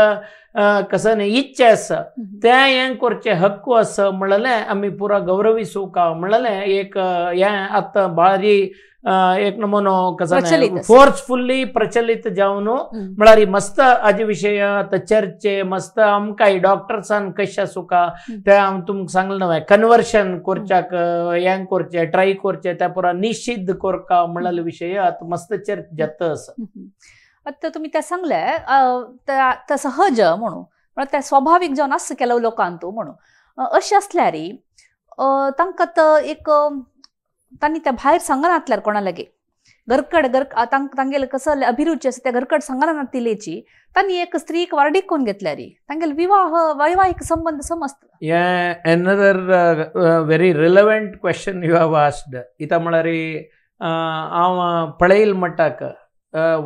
कसं न्ही इच्छा आसा तें हें करचें हक्क आसा म्हणलें आमी पुरा गौरविसूका म्हणलें एक हें आतां बारी एक नमुनो कसं फोर्सफुल्ली प्रचलित जावन म्हळ्यार मस्त हाजे विशय आतां चर्चे मस्त आमकांय डॉक्टर्सान कशें आसूका तें हांव तुमकां सांगलें न्हय कन्वर्शन करच्याक हें करचें ट्राय करचें त्या पुरा निषिद्ध करका म्हणलेले विशय आतां मस्त चर्च जाता आसा. आतां तुमी तें सांगलें तें सहज म्हणून म्हळ्यार तें स्वाभावीक जावन आसता केलो लोकांतू म्हणून अशें आसल्यार तांकां एक तांणी त्या भायर सांगनातल्यार कोणा लागी घरकड घर तांगेले कसले अभिरुची आसा त्या घरकड सांगना नातिलेची तांणी एक स्त्रीक वार्डीक कोण घेतल्यार तांगेले विवाह वैवाहिक संबंध समजता. हें another very relevant question you have asked. इतां म्हळ्यार हांव पळयल म्हणटाक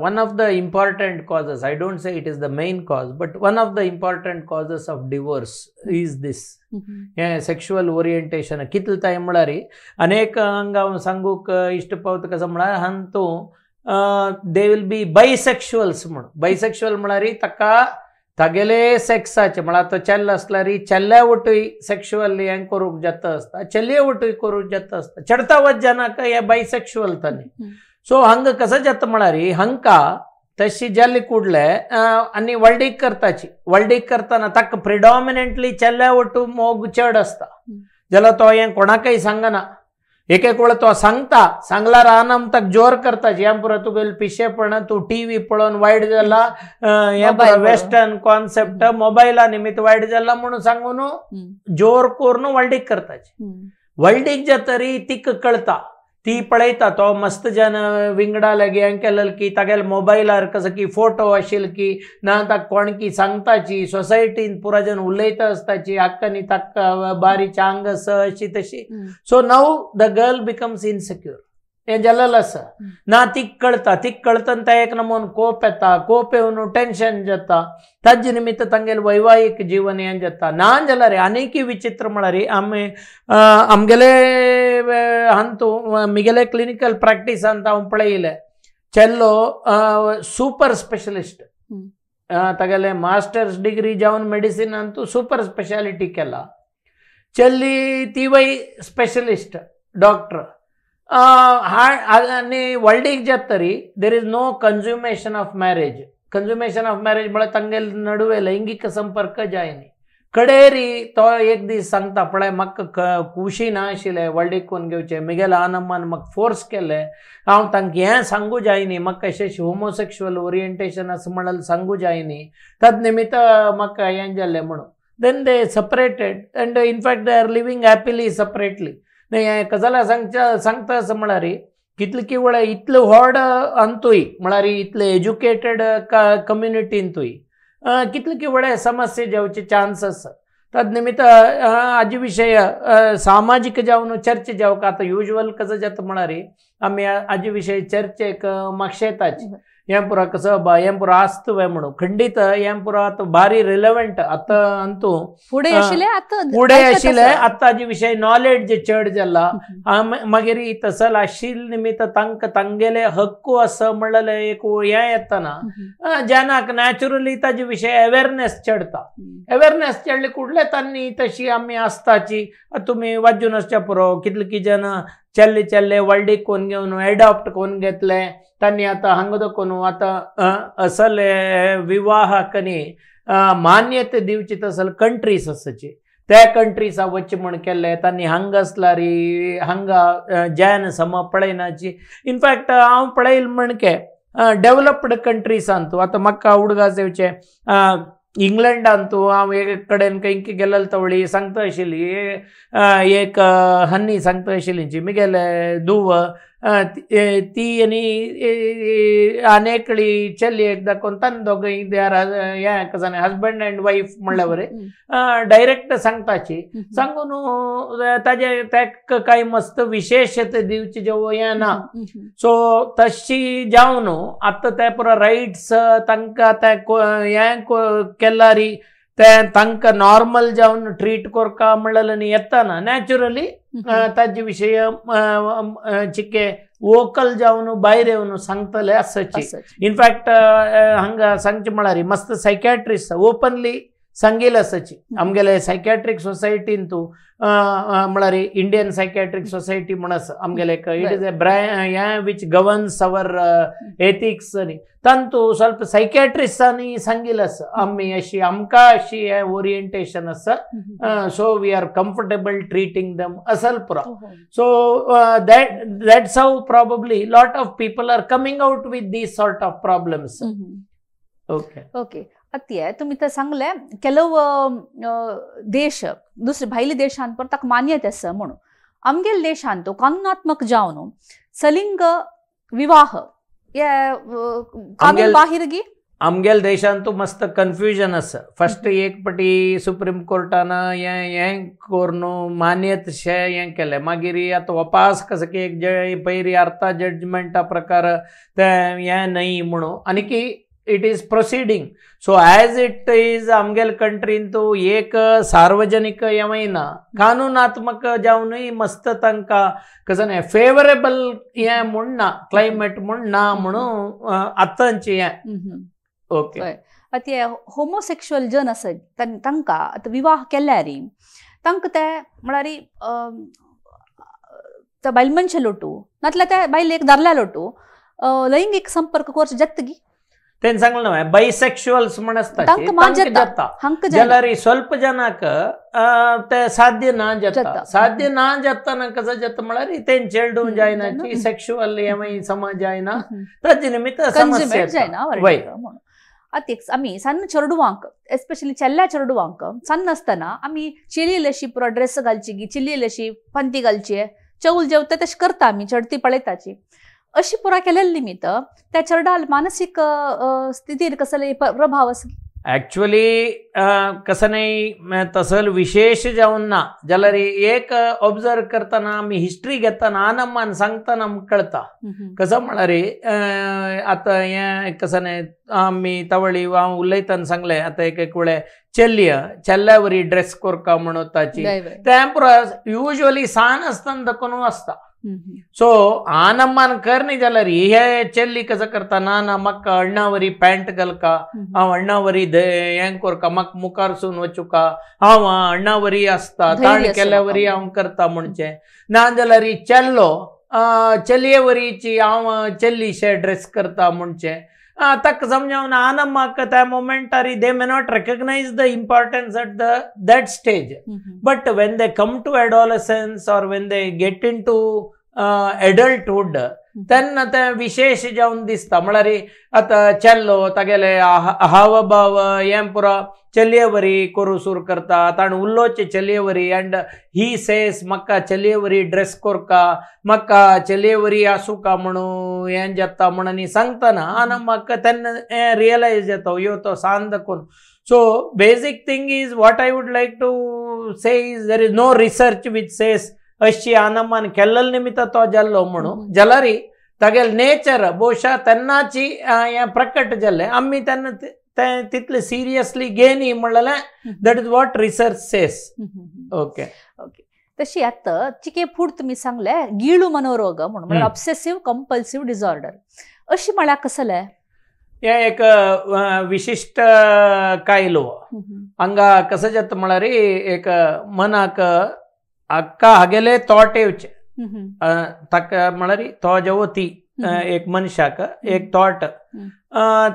one of the important causes, I don't say it is the main cause, but one of the important causes of divorce is this. Sexual orientation कितले time म्हळ्यार अनेक हांगा हांव सांगूंक इश्ट पावता कसो म्हळ्यार हांतू they will be बायसेक्शुअल्स म्हूण. बायसेक्शुअल म्हळ्यार ताका तागेले सेक्साचे म्हळ्यार तो चेल्लो आसल्यार चेल्ल्या वटूय सेक्शुअल हें करूंक जाता आसता, चलये वटूय करूंक जाता आसता, चडतावत जनाक हे बायसेक्शुअल तांणी. सो हांगा कसं जाता म्हळ्यार हांकां तशी जाल्ली कुडले आनी वल्डीक करताची, वल्डीक करतना ताका प्रिडॉमिनंटली चेल्ल्या वटू मोग चड आसता जाल्यार तो हें कोणाकय सांगना. एक एक वेळा तो सांगता, सांगल्यार आनम ताका जोर करताची हें पुरो तुगेलें पिशेपण, तूं टीव्ही पळोवन वायट जाला, हें पुरो वेस्टर्न कॉन्सेप्ट मोबायला निमित्त वायट जाला म्हणून सांगून जोर करून वल्डीक करताची. वल्डीक जातरी तिका कळता, ती पळयता तो मस्त जन विंगडा लागी हें केलें की तागेले मोबायलार कसो की फोटो आशिल्ले की ना ताका कोण की सांगताची सोसायटीन पुरा जन उलयता आसताची हाका न्ही ताका बारी चांग आसा अशी तशी. So now the girl becomes insecure हें जालेलें आसा. ना तिका कळता, तिका कळतना तें एक नमून कोप येता, कोप येवन टेंशन जाता, ताजे निमित्त तांगेलें वैवाहीक जीवन हें जाता. ना जाल्यार आनीकय विचित्र म्हळ्यार आमी आमगेले हांतू मिगेले क्लिनिकल प्रॅक्टिसांत हांव पळयलें चेल्लो सुपर स्पेशलिस्ट तागेले मास्टर्स डिग्री जावन मेडिसिन हातूंत सुपर स्पेशालिटी केला, चेल्ली तिवय स्पेशलिस्ट डॉक्टर आनी व्हडलीक जाता तरी there is no consummation of marriage. Consummation of marriage म्हळ्यार तांगेले नडवे लैंगीक संपर्क जायनी. कडेरी तो एक दीस सांगता पळय म्हाका खुशी ना आशिल्लें व्हडलीक कोण घेवचें, मिगेले आनमान म्हाका फोर्स केलें, हांव तांकां हें सांगू जायनी, म्हाका अशें होमोसेक्शुअल ओरिएंटेशन आसा म्हणल्यार सांगू जायनी, तद निमित्त म्हाका हें जालें म्हणून. Then they separated and in fact they are living happily separately. न्ही गजाल सांगच्या सांगता आसा म्हळ्यार कितले की वेळा इतले व्हड अंतूय म्हळ्यार इतले एज्युकेटेड कम्युनिटींतूय कितले की वेळा समस्या जावचे चान्स आसा. तद निमित्त हाजे विशय सामाजीक जावन चर्चा जावंक आतां युज्युअल कसो जाता म्हळ्यार आमी हाजे विशय चर्चेक मागशेताची हें पुरो कसो हें पुरो आसता वे म्हणून खंडीत हें पुरो आतां बारी रिलेवंट आतां अंतू फुडें आशिल्लें आतां फुडें आशिल्लें आतां हाजे विशय नॉलेज चड जाला. मागीर तसल आशिल्ले निमित्त तांकां तांगेले हक्क आसा म्हणलें एक हें येतना जनाक नॅचरली ताजे विशय अवेरनेस चडता. अवेरनेस चडले कुडले तांणी तशी आमी आसताची तुमी वाजून आसच्या पुरो कितले की जन चल्ले चल्ले व्हडलीक कोण घेवन एडॉप्ट कोण घेतले तांणी आतां हांगा दाखोवन आतां असले विवाहाक न्ही मान्यता दिवची तसल कंट्रीज आसाची त्या कंट्रीजा वचचे म्हण केल्ले तांणी हांगा आसल्यार हांगा जॅन सम पळयनाची. इनफॅक्ट हांव पळयल म्हणके डेवलप्ड कंट्रीजांतू आतां म्हाका उडगास येवचें इंग्लंडांतू हांव एक कडेन खंय गेलेलो तवळी सांगता आशिल्ली एक हन्नी सांगता आशिल्ली मिगेले धुव ती आनी आनेकळी चली एक दाखोवन तान दोगांय they are हें कसं हजबंड अँड वायफ म्हणल्या बरें डायरेक्ट सांगताची सांगून ताजे ताका कांय मस्त विशेश दिवचे जेव हें ना. सो तशी जावन आतां ते पुरो रायट्स तांकां ते हें केल्यारी ते तांकां नॉर्मल जावन ट्रीट करका म्हणलें येताना नॅचरली ताजे विशय चिके वोकल जावन भायर येवन सांगतले आसाची. इनफॅक्ट हांगा सांगचें म्हळ्यार मस्त सायकॅट्रिस्ट ओपनली सांगील आसाची आमगेले सायकॅट्रीक सोसायटीन तूं म्हळ्यार इंडियन सायकॅट्रीक सोसायटी म्हण आसा आमगेले it is a हें which governs our ethics न्ही तांतू ಸ್ವಲ್ಪ सायकॅट्रिस्टांनी सांगील आसा आमी अशी आमकां अशी हें ओरिएंटेशन आसा so we are comfortable treating them असल पुरो. So that's how probably lot of people are coming out with these sort of problems. Okay okay आतां तुमी तर सांगलें ಕೆಲವು देश दुसरे भायले देशांत पण ताका मान्यता आसा म्हणून आमगेले देशांत तो कानूनात्मक जावन सलिंग विवाह हे कानून बाहेर गी आमगेले देशांत मस्त कन्फ्युजन आसा. फस्ट एक पटी सुप्रीम कोर्टान हें हें करून मान्यतशें हें केलें मागीर आतां वापास कसं की एक पयरी अर्था जजमेंटा प्रकार तें हें न्हय म्हणून आनी की it is proceeding. So as it is आमगेले कंट्रीन तो एक सार्वजनिक हें ना कानूनात्मक जावनूय मस्त तांकां कसं न्ही फेवरेबल हें म्हूण ना क्लायमेट म्हूण ना म्हणून आतांचें हें. ओके आतां होमोसेक्शुअल जन आसा तांकां आतां विवाह केल्यार तांकां ते म्हळ्यार त्या बायल मनशे लोटू नातल्यार त्या बायलेक दादल्या लोटू लैंगीक संपर्क करचो जाता गी तें सांगलें न्हय बायसेक्शुअल्स म्हण आसता जाल्यार ಸ್ವಲ್ಪ ಜನಕ್ಕೆ ते साध्य ना जाता. साध्य ना जाताना कसं जाता म्हळ्यार तें चेडूं जायना सेक्शुअल हें समज जायना ताजे निमित्त समस्या जायना. आतां आमी सन्न चेडवांक एस्पेशली चेल्ल्या चेडवांक सन्न आसतना आमी चेली अशी पुरो ड्रेस घालची गी चेली अशी पंती घालची चवल जेवता तशें करता आमी चडती पळयताची अशी पुरा केलेले निमित्त त्या चेडवाल मानसीक स्थितीर कसले प्रभाव आसा? ॲक्च्युअली कसं नाही तसं विशेष जावन ना जाल्यार एक ऑब्जर्व करतना आमी हिस्ट्री घेतना आनमान सांगतना आमकां कळटा कसं म्हळ्यार आतां हें कसं न्ही आमी तवळी हांव उलयतना सांगलें आतां एक एक वेळे चेल्य चेल्ल्या वरी ड्रेस करका म्हणून ताची तें पुरो युजली सान आसतना दाखोवन आसता. सो आनम्मान करनी जाल्यार हे चेल्ली कसं करता ना ना म्हाका अण्णावरी पॅन्ट घालका हांव अण्णावरी हें करका म्हाका मुखारसून वचुका हांव अण्णावरी आसता ताण केल्यावरी हांव करता म्हणचें ना जाल्यार चेल्लो चलयेवरीची हांव चेल्लीशे ड्रेस करता म्हणचें ताका समजावन आनम्माक त्या मोमेंटार they may not recognise the importance at the that stage but when they come to adolescence or when they get into adulthood तेन्ना तें विशेष जावन दिसता. म्हळ्यार आतां चेल्लो तागेले हावभाव हें पुरो चलयेवरी करूं सुरू करता ताणें उलोवचें चलयेवरी अँड he says म्हाका चलयेवरी ड्रेस करका म्हाका चलयेवरी आसूका म्हणून हें जाता म्हणून सांगतना आनी म्हाका तेन्ना हें रियलायज जाता यो तो सान दाखोवन. So basic thing is what I would like to say is there is no research which says अशी आनमान केल्ले निमित्त तो जाल्लो म्हणून जाल्यार तागेले नेचर बहुशा तेन्नाची हें प्रकट जाल्लें आमी तेन्ना तें तितलें सिरियसली घेनी म्हणलें that is what research says. Okay okay तशी आतां चिके फूड तुमी सांगलें गिळू मनोरोग म्हणून म्हळ्यार ऑब्सेसिव्ह कंपल्सिव्ह डिसऑर्डर अशी म्हळ्यार कसलें? हें एक विशिश्ट कायलो हांगा कसं जाता म्हळ्यार एक मनाक अक्का हागेले थॉट येवचे ताका म्हळ्यार तो जेवो ती एक मनशाक एक थॉट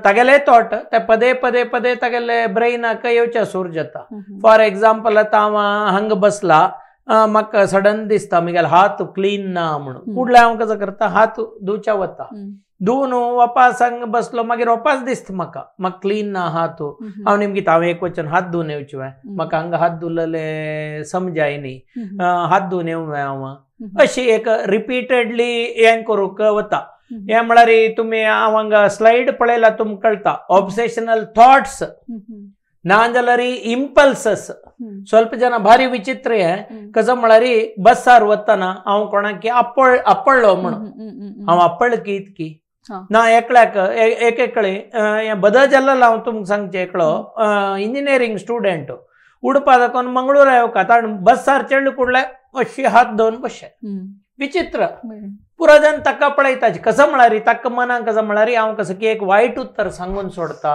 तागेले थॉट ते पदे पदे पदे तागेले ब्रेनाक येवचे सूर जाता. फॉर एग्जाम्पल आतां हांव हांगा बसला म्हाका सडन दिसता म्हगेलो हात क्लीन ना म्हणून कुडले हांव कसो करता हात धुवच्या वता धुवन वापास हांगा बसलो मागीर वापास दिसता म्हाका म्हाका क्लीन ना हात हांव नेमकी हांव एक वचन हात धुवन येवचे म्हाका हांगा हात धुवलेले समजाय न्ही हात धुवन येवं हांव अशी एक रिपीटेडली हें करूंक वता. हें म्हळ्यार तुमी हांव हांगा स्लायड पळयला तुमकां कळटा ऑब्सेशनल थॉट्स ना जाल्यार इम्पल्सस. ಸ್ವಲ್ಪ ಜನ ಭಾರಿ ವಿಚಿತ್ರ ಕಸ म्हळ्यार बसार वतना हांव कोणाक आपडलो म्हणून हांव आपडलो की इतकी ना एकल्याक एक एकळे हें बदल जाल्लो हांव तुमकां सांगचें एकलो इंजिनियरींग स्टुडंट उडपा दाखोवन मंगळूर येवका ताण बसार चेडले कुडले अशी हात धरून बशे विचित्र पुरा जन ताका पळयता कसं म्हळ्यार ताका मनाक कसं म्हळ्यार हांव कसं की एक वायट उत्तर सांगून सोडता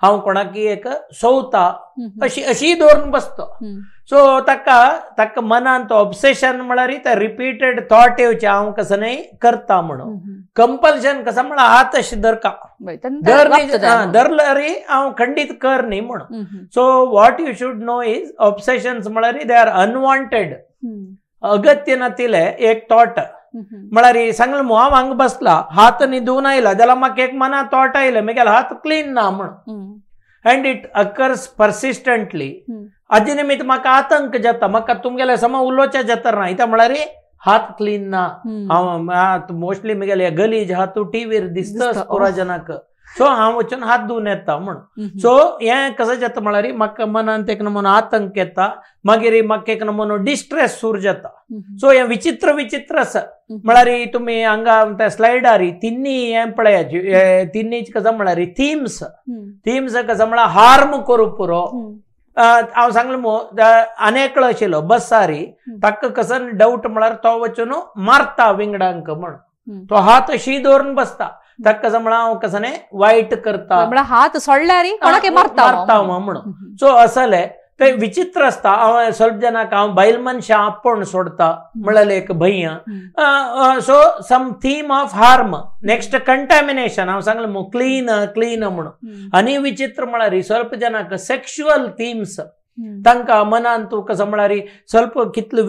हांव कोणाक एक सोवता अशी अशी दवरून बसता. सो ताका ताका मनान तो ऑब्सेशन म्हळ्यार ते रिपीटेड थॉट येवचे हांव कसं न्हय करता म्हणून. कंपल्शन कसं म्हळ्यार हात अशें धरका धरल्यार हांव खंडीत कर न्ही म्हणून. So what you should know is obsessions म्हळ्यार they are unwanted अगत्य नातिले एक थॉट म्हळ्यार सांगलें मु हांव हांगा बसला हात न्हिदून आयला जाल्यार म्हाका एक मना थॉट आयलें म्हगेले हात क्लीन ना म्हणून एंड it occurs persistently. हाजे निमित्त म्हाका आतंक जाता म्हाका तुमगेले समा उलोवचें जाता ना इत्याक म्हळ्यार हात क्लीन ना हांव मोस्टली म्हगेले गलीज हात टीव्हीर दिसता पुरा जनाक सो हांव वचून हात धुवन येता म्हणून. सो हें कसं जाता म्हळ्यार म्हाका मनांत एक नमुनो आतंक येता मागीर म्हाका एक नमुनो डिस्ट्रेस सुरू जाता. सो हें विचित्र विचित्र आसा म्हळ्यार तुमी हांगा त्या स्लायडार तिन्नी हें पळयाची तिन्नी कसं म्हळ्यार थिम्स थिम्स कसं म्हळ्यार हार्म करूं पुरो. हांव सांगलें मु आनी एकलो आशिल्लो बसारी ताका कसं डावट म्हळ्यार तो वचून मारता विंगडांक म्हणून तो हात अशी दवरून बसता ताका कसं म्हळ्यार हांव कसं न्हय वायट करता म्हळ्यार हात सोडल्यार कोणाक मारता मारता म्हणून. सो असले ते विचित्र आसता. हांव ಸ್ವಲ್ಪ जनाक हांव बायल मनशां आपोवन सोडता म्हळ्यार एक भंय. So some theme of harm. Next contamination हांव सांगलें मु क्लीन क्लीन म्हणून. आनी विचित्र म्हळ्यार ಸ್ವಲ್ಪ जनाक सेक्शुअल थीम्स तांकां मनान तूं कसं म्हळ्यार ಸ್ವಲ್ಪ कितलो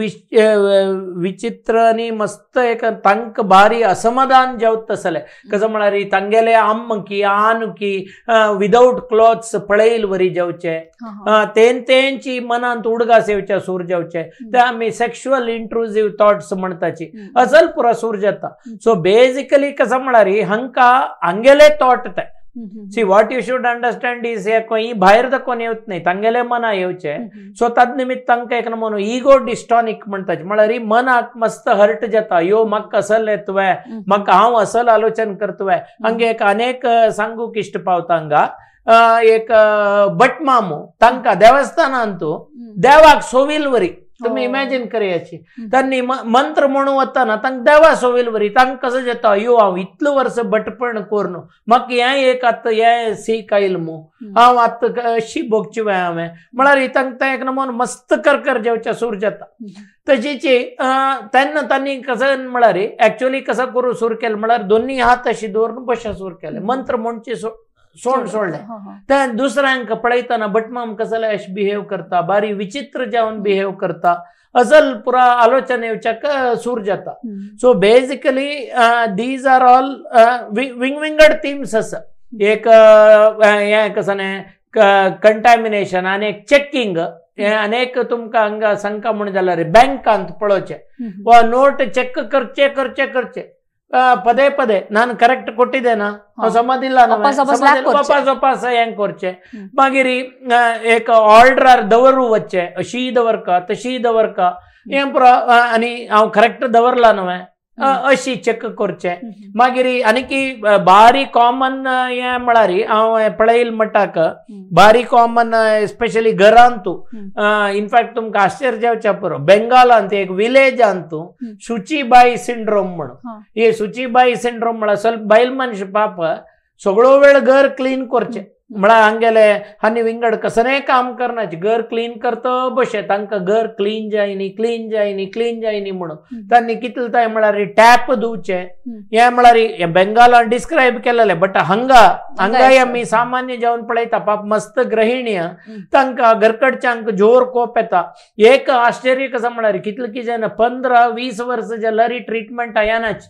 विचित्र आनी मस्त एक तांकां भारी असमाधान जावत तसलें कसं म्हळ्यार तांगेले आमकी आनुकी विदावट क्लॉथ्स पळयल वरी जावचे तेन तेंची मनांत उडगास येवचे सूर जावचे ते आमी सेक्शुअल इंट्रुजीव थॉट्स म्हणटाची असल पुरा सूर जाता. सो बेजिकली कसं म्हळ्यार हांकां हांगेले थॉट ते. See what you should understand is हे खंय भायर दाखोवन येवच न्हय तांगेले मना येवचे. सो तद निमित्त तांकां एक नमुनो इगो डिस्टॉनीक म्हणटाचे म्हळ्यार मनाक मस्त हर्ट जाता यो म्हाका असल येतवे म्हाका हांव असल आलोचन करतवे. हांगे एक अनेक सांगूंक इश्ट पावता हांगा एक भटमामू तांकां देवस्थानांतू देवाक सोवील वरी तुमी इमॅजीन करयाची तांणी मंत्र म्हणून वतना तांकां देवा सोवील वरी तांकां कसं जाता यो हांव इतलो वर्स भटपण करून म्हाका हें एक आतां हें सीक आयल मू हांव आतां अशी भोगची वय हांवें म्हळ्यार तांकां तें एक नमून मस्त करकर जेवच्या सूर जाता. तशीची तेन्ना तांणी कसं म्हळ्यार एक्चुअली कसं करूं सूर केलें म्हळ्यार दोन्ही हात अशी दवरून बशे सूर केले मंत्र म्हणचे सोड सोडलें ते दुसऱ्यांक पळयतना भटमाम कसले अशें बिहेव करता बारी विचित्र जावन बिहेव करता असल पुरा आलोचन येवच्याक सूर जाता. So basically these are all विंगविंगड themes आसा. एक हें कसं न्हय कंटॅमिनेशन आनी एक चॅकिंग हें अनेक तुमकां हांगा सांगका म्हूण जाल्यार बँकांत पळोवचें वा नोट चॅक करचे करचे करचे ಪದೇ ಪದೇ ನಾನು ಕರೆಕ್ಟ್ ಕೊಟ್ಟಿದ್ದೇನಾ ಸಮದಿಲ್ಲ ವಾಪಸ್ ವಾಪಸ್ हें करचें मागीर एक ऑर्डरार दवरू वचचें अशी दवरका तशी दवरका हें पुरो आनी हांव करेक्ट दवरला न्हय अशी चॅक करचें. मागीर आनीकी बारी कॉमन हें म्हळ्यार हांव पळयल म्हणटाक बारी कॉमन स्पेशली घरांतू इनफॅक्ट तुमकां आश्चर्य जावचें पुरो बेंगालांत एक विलेजांतू सुचीबाई सिंड्रोम म्हणून हे सुचीबाई सिंड्रोम म्हळ्यार ಸ್ವಲ್ಪ बायल मनीस पाप सगळो वेळ घर क्लीन करचें म्हळ्यार हांगेले आनी विंगड कसलेंय काम करनाचे घर क्लीन करता बशे तांकां घर क्लीन जायनी क्लीन जायनी क्लीन जायनी म्हणून तांणी कितले काय म्हळ्यार टॅप धुवचे हें म्हळ्यार बेंगालान डिस्क्रायब केलेलें बट हांगा हांगाय आमी सामान्य जावन पळयता पाप मस्त गृहिणी तांकां घरकडच्यांक जोर कोप येता. एक आश्चर्य कसं म्हळ्यार कितले की जायना 15-20 वर्सां जाल्यार ट्रिटमेंट येनाची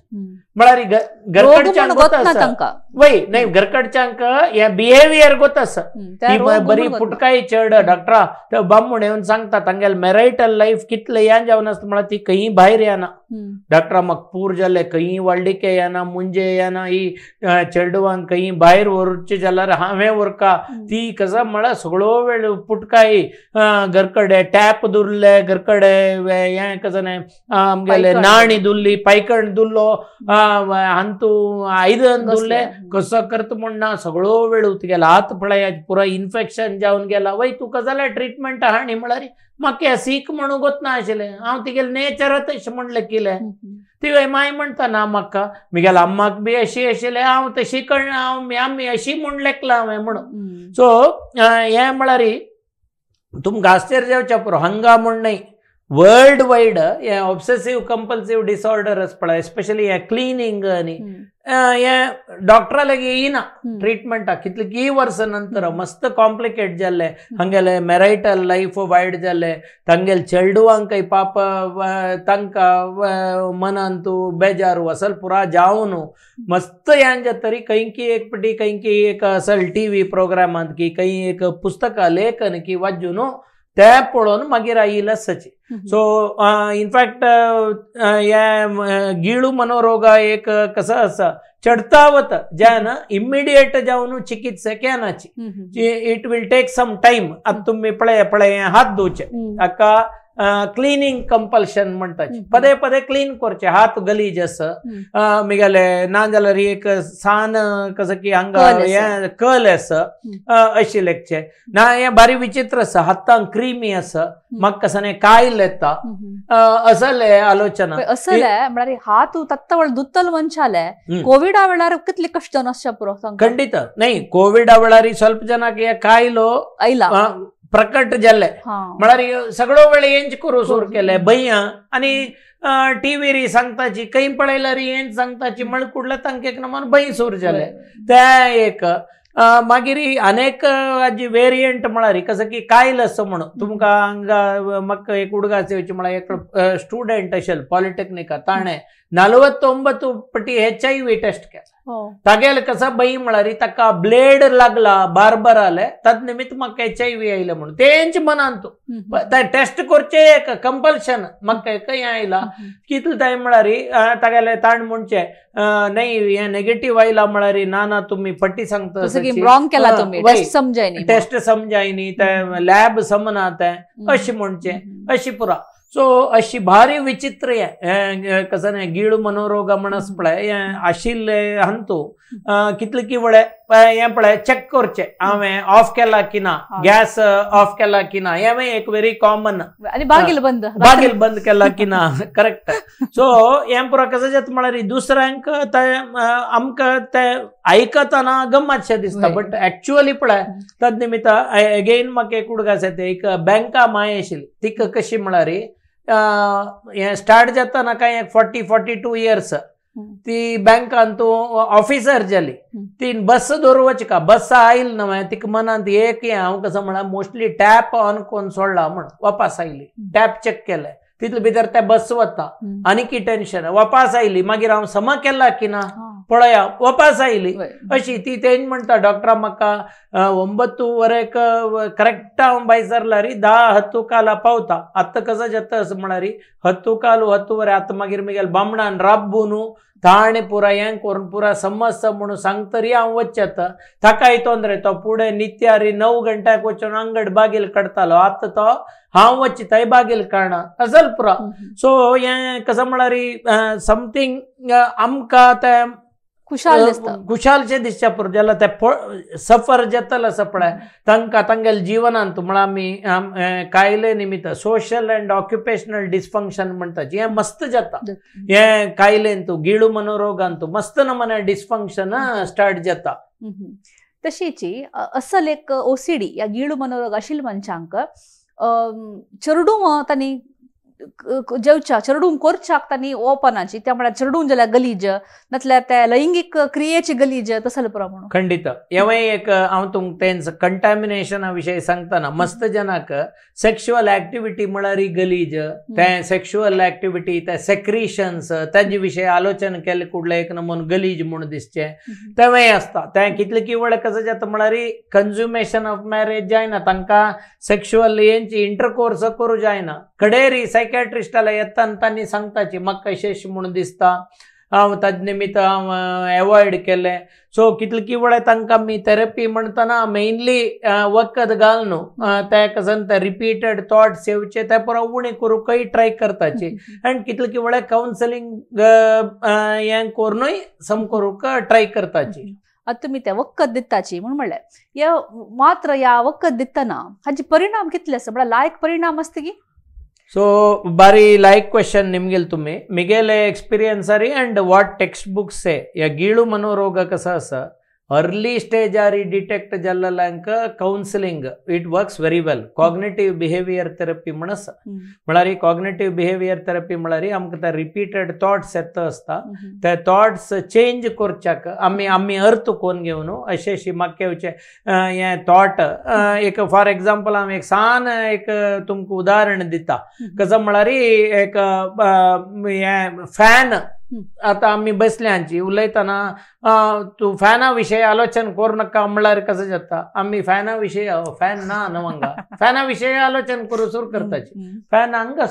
म्हळ्यार घरकडच्यांक वय न्हय घरकडच्यांक हें बिहेवियर भायर गोत आसा ही बरी पुटकाय चेड डॉक्टरा ते बामूण येवन सांगता तांगेले मॅरायटल लायफ कितले यान जावन आसता म्हळ्यार ती खंय भायर येना. डॉक्टरा म्हाका पूर जाले खंय व्हडलिके येना मुंजे येना ही चेडवांक खंय भायर व्हरचे जाल्यार हांवें व्हरका ती कसो म्हळ्यार सगळो वेळ पुटकाय घरकडे टॅप दुरले घरकडे हें कसं न्हय आमगेले नाणी दुरली पायकण दुरलो हांतू आयदन दुरले कसो करता म्हण ना सगळो वेळ गेला हात पळय पुरा इन्फेक्शन जावन गेला. वय तुका जाल्यार ट्रिटमेंट आहा न्ही म्हळ्यार म्हाका सीक म्हणून गोत ना आशिल्लें हांव तिगेलें नेचरच अशें म्हणलें कितें ती माय म्हणटा ना म्हाका मिगेल्या अम्माक बी अशी आशिल्लें हांव तशी कळना हांव आमी अशी म्हूण लेखलां हांवें म्हणून. सो हें म्हळ्यार तुमकां आश्चर्य जावचें पुरो हांगा म्हूण न्हय वर्ल्ड वायड हे ऑब्सेसिव कंपल्सिव डिसऑर्डर आसा पळय एस्पेशली हे क्लिनींग आनी हे डॉक्टरा लागीं येयना ट्रिटमेंटाक कितली की वर्सां नंतर मस्त कॉम्प्लिकेट जाल्लें हांगेले मॅरायटल लायफ वायट जालें तांगेले चेडवांकय पाप तांकां मनांत बेजार असल पुरा जावन मस्त यान जातरी खंय की एक पटी खंय की एक असल टी व्ही प्रोग्रामांत की खंय एक पुस्तकां लेखन की वाजून ते पळोवन मागीर आयिल्लें आसची. सो इनफॅक्ट हे गिळू मनोरोग एक कसो आसा चडतावत ज्यान इमिडिएट जावन चिकित्सा केनाची it will take some time. आतां तुमी पळय पळय हात धुवचे हाका क्लिनींग कंपल्शन म्हणटात पदे पदे क्लीन करचे हात गलीज आसा मिगेले ना जाल्यार एक सान कसं की हांगा हें कल आसा अशी लेखचे ना हें बारी विचित्र आसा हातांक क्रिमी आसा म्हाका कसं न्ही कायल येता असले आलोचना असले म्हळ्यार हात तत्त दुत्तल मनशाले कोविडा वेळार कितले कश्ट आसचे पुरो. खंडित नाही कोविडा वेळार ಸ್ವಲ್ಪ ಜನಕ್ಕೆ ಕಾಯಿಲು आयला प्रकट जाल्ले म्हळ्यार सगळो वेळ हेंच करूं सुरू केले भंय आनी टीव्ही सांगताची खंय पळयल्यार हेंच सांगताची म्हण कुडले तांकां एक नमन भंय सुरू जाले ते एक. मागीर अनेक हाजी वेरियंट म्हळ्यार कसं की कायल आसा म्हणून तुमकां हांगा म्हाका एक उडगास येवची म्हळ्यार एक स्टुडंट आशिल्लो पॉलिटेक्निका ताणें 49 पटी HIV test केला तागेले कसं भंय म्हळ्यार ताका ब्लेड लागला बार्बर आले तद निमित्त म्हाका HIV आयलें म्हणून तेंच मनांत टेस्ट करचे एक कंपल्शन म्हाका एक हें आयला कितले टायम म्हळ्यार तागेले ताण म्हणचे नाही हें नेगेटीव आयला म्हळ्यार ना ना तुमी फटी सांगता रॉंग केला तुमी टेस्ट समजायनी ते लॅब समना ते अशें म्हणचे अशी पुरा. सो अशी भारी विचित्र हें कसं न्हय गिळू मनोरोग म्हणस पळय हें आशिल्ले हांतू कितले की वळे हें पळय चॅक करचें हांवें ऑफ केला की ना गॅस ऑफ केला की ना हें एक व्हेरी कॉमन आनी बागील बंद बागील बंद केला की ना करेक्ट. सो हें पुरो कसं जाता म्हळ्यार दुसऱ्यांक ते आमकां ते आयकतना गम्मतशें दिसता बट एक्चुअली पळय तद निमित्त अगेन म्हाका एक उडगास येता एक बँका माय आशिल्ली तिका कशी म्हळ्यार हें स्टार्ट जाताना कांय एक 40-42 इयर्स ती बँकान तूं ऑफिसर जाली ती बस दवरून वचका बस आयल न्हय तिका मनांत एक हें हांव कसं म्हळ्यार मोस्टली टॅप ऑन करून सोडला म्हण वापस आयली टॅप चॅक केलें तितले भितर ते बस वता आनी की टेन्शन वापस आयली मागीर हांव समा केला की ना पळया वापस आयली अशी ती तेंच म्हणटा डॉक्टरा म्हाका 9:15 करेक्ट हांव भायर सरला री 10:10 काला पावता आतां कसं जाता असं म्हळ्यार 10:15 10:15 आतां मागीर मिगेल बामणान राबून ताणें पुरा हें करून पुरा समजता म्हणून सांगतरी हांव वचचें आतां ताकाय तोंदरे तो फुडें नित्यारी 9 गंट्याक वचून अंगड बागील काडटालो आतां तो हांव वचता थंय बागील काडना असल पुरा. सो हें कसं म्हळ्यार समथींग आमकां तें खुशाल दिसता खुशालशें दिसचें पुरो जाल्यार ते सफर जातले आसा पळय तांकां तांगेले जिवनांत म्हळ्यार आमी कायले निमित्त सोशल अँड ऑक्युपेशनल डिस्फंक्शन म्हणटात हें मस्त जाता हें कायलेन तूं गिळू मनोरोगान तूं मस्त नमने डिस्फंक्शन स्टार्ट जाता. तशीच असल एक OCD या गिळू मनोरोग आशिल्ल्या मनशांक चेडूं तांणी जेवच्या चेडूंक कोरच्याक तांणी ओपनाची त्या म्हळ्यार चेडूं जाल्यार गलीज नातल्यार त्या लैंगीक क्रियेची गलीज तसले पुरो म्हणून. खंडित हेंवूय एक हांव तुमकां तेंच कंटामिनेशना विशय सांगतना मस्त जनाक सेक्शुअल एक्टिविटी म्हळ्यार गलीज, ते सेक्शुअल एक्टिविटी ते सेक्रिशन्स ताजे विशय आलोचन केले कुडले एक नमून गलीज म्हूण दिसचें तेंवूय आसता. तें कितले किवळ कसं जाता म्हळ्यार कन्ज्युमेशन ऑफ मॅरेज जायना, तांकां सेक्शुअल हेंची इंटरकोर्स करूं जायना. कडेरी सायकॅट्रिस्टाला येता तांणी सांगताची म्हाका अशें म्हूण दिसता हांव ताजे निमित्त हांव एवॉयड केलें. सो कितले किवळ तांकां आमी थेरपी म्हणटना मेनली वखद घाल न्हू ते कसन ते रिपीटेड थॉट्स येवचे ते पुरो उणें करूंकय ट्राय करताची आनी कितले किवळ कावन्सिलींग हें करुनूय सम करूंक ट्राय करताची. आतां तुमी ते वखद दिताची म्हूण म्हणलें, हे मात्र ह्या वखद दितना हाजे परिणाम कितले आसा म्हळ्यार लायक परिणाम आसता की? सो बारी लायक क्वेश्चन निमगेल तुम्ही मिगेले एक्सपिरियन्स आरी and what text books say ह्या गीळू मनोरोग कसो आसा अर्ली स्टेजारी डिटेक्ट जाल्ल्यांक counselling it works very well. Cognitive behaviour therapy म्हण आसा, म्हळ्यार कॉग्नेटिव्ह बिहेवियर थेरपी म्हळ्यार आमकां ते रिपीटेड थॉट्स येता आसता ते थॉट्स चेंज करच्याक आमी आमी अर्थ कोन्न घेवन अशें अशी म्हाका येवचें हें थॉट एक फॉर एग्जाम्पल हांव एक सान एक तुमकां उदाहरण दिता. कसो म्हळ्यार एक हें फॅन आतां आमी बसल्यांची उलयतना तूं फॅना विशय आलोचन करूं नाका म्हणल्यार कसं जाता आमी फॅना विशय फॅन ना न्हू हांगा फॅना विशय आलोचन करूं सुरू करताची फॅन हांगा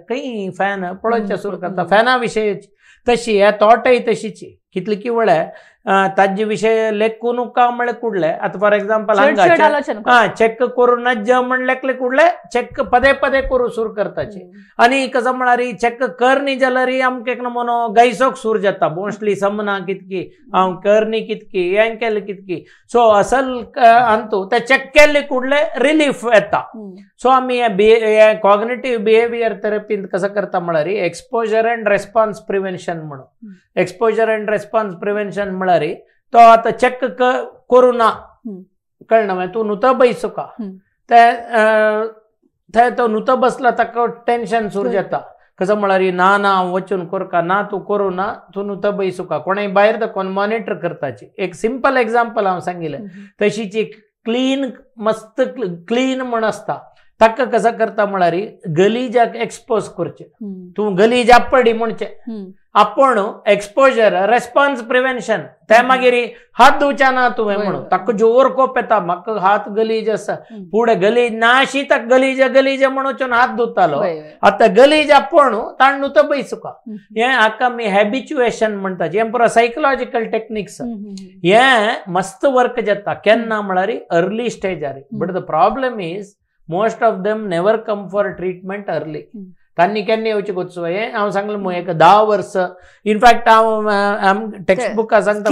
खंय फॅन पळोवचें सुरू करता फॅना विशय. तशी ह्या थॉटय तशीची कितले किवळ ताजे विशय लेखून का म्हणले कुडले आतां फॉर एग्जाम्पल हांगा चेक करूं नज्ज म्हण लेखले कुडले चेक पदे पदे करूं सुरू करताची. आनी कसं म्हळ्यार चेक कर न्ही जाल्यार आमकां एक नमुनो गैसोक सूर जाता मोस्टली समना कितकी हांव कर न्ही कितकी हें केलें कितकी. सो असल अंतू ते चेक केल्ले कुडले रिलीफ येता. सो आमी हे कॉग्नेटिव्ह बिहेवियर थेरपींत कसं करता म्हळ्यार एक्सपोजर अँड रेस्पॉन्स प्रिवेन्शन म्हणून. एक्सपोजर अँड रेस्पॉन्स प्रिवेन्शन म्हळ्यार तो आतां चेक करूं ना कळना मागीर तूं नुतो बैसुका ते तो नुतो बसला ताका टेन्शन सुरू जाता. कसं म्हळ्यार ना ना हांव वचून करका ना तूं करूं ना तूं नुतो बैसुका कोणेय भायर दाखोवन मॉनिटर करताची. एक सिंपल एग्जाम्पल हांव सांगिल्लें. तशीची क्लीन मस्त क्लीन म्हण आसता ताका कसं करता म्हळ्यार गलीजाक एक्सपोज करचें तूं गलीज आपडी म्हणचें आपण एक्सपोजर रेस्पॉन्स प्रिवेन्शन ते मागीर हात धुवच्या ना तुवें म्हणून ताका जोर कोप येता म्हाका हात गलीज आसा फुडें गलीज नाशी ताका गलीज गलीज म्हणून हात धुतालो आतां गलीज आपण ताण नुतो बैसुका. हें हाका आमी हॅबिच्युएशन म्हणटात हें पुरो सायकोलॉजिकल टेक्निक्स हें मस्त वर्क जाता केन्ना म्हळ्यार early स्टेजार. But the problem is most of them never come for treatment early. तांणी केन्ना येवचें गोत्सव हें हांव सांगलें मु एक 10 वर्स इनफॅक्ट हांव टेक्स्ट बुका सांगता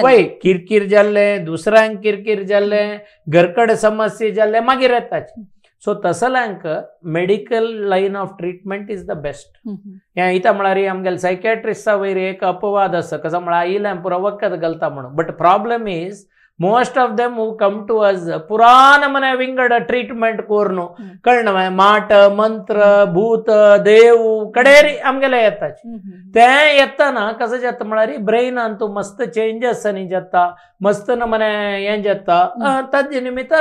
वय किरकीर जाल्लें दुसऱ्यांक किरकीर जाल्लें घरकडे समस्या जाल्लें मागीर येताच. सो तसल्यांक medical line of treatment is the best. हें इतां म्हळ्यार आमगेले सायकॅट्रिस्टा वयर एक अपवाद आसा कसो म्हळ्यार आयिल्ल्यान पुरो वखद घालता म्हणून. But problem is most of them who come to us पुराण मने विंगड ट्रीटमेंट कोरनु कळना माट मंत्र भूत देव कडेरी आमगेले येताच. ते येतना कसं जाता म्हळ्यार ब्रेनान तूं मस्त चेंजस आनी जाता मस्त मने हें जाता ताजे निमित्त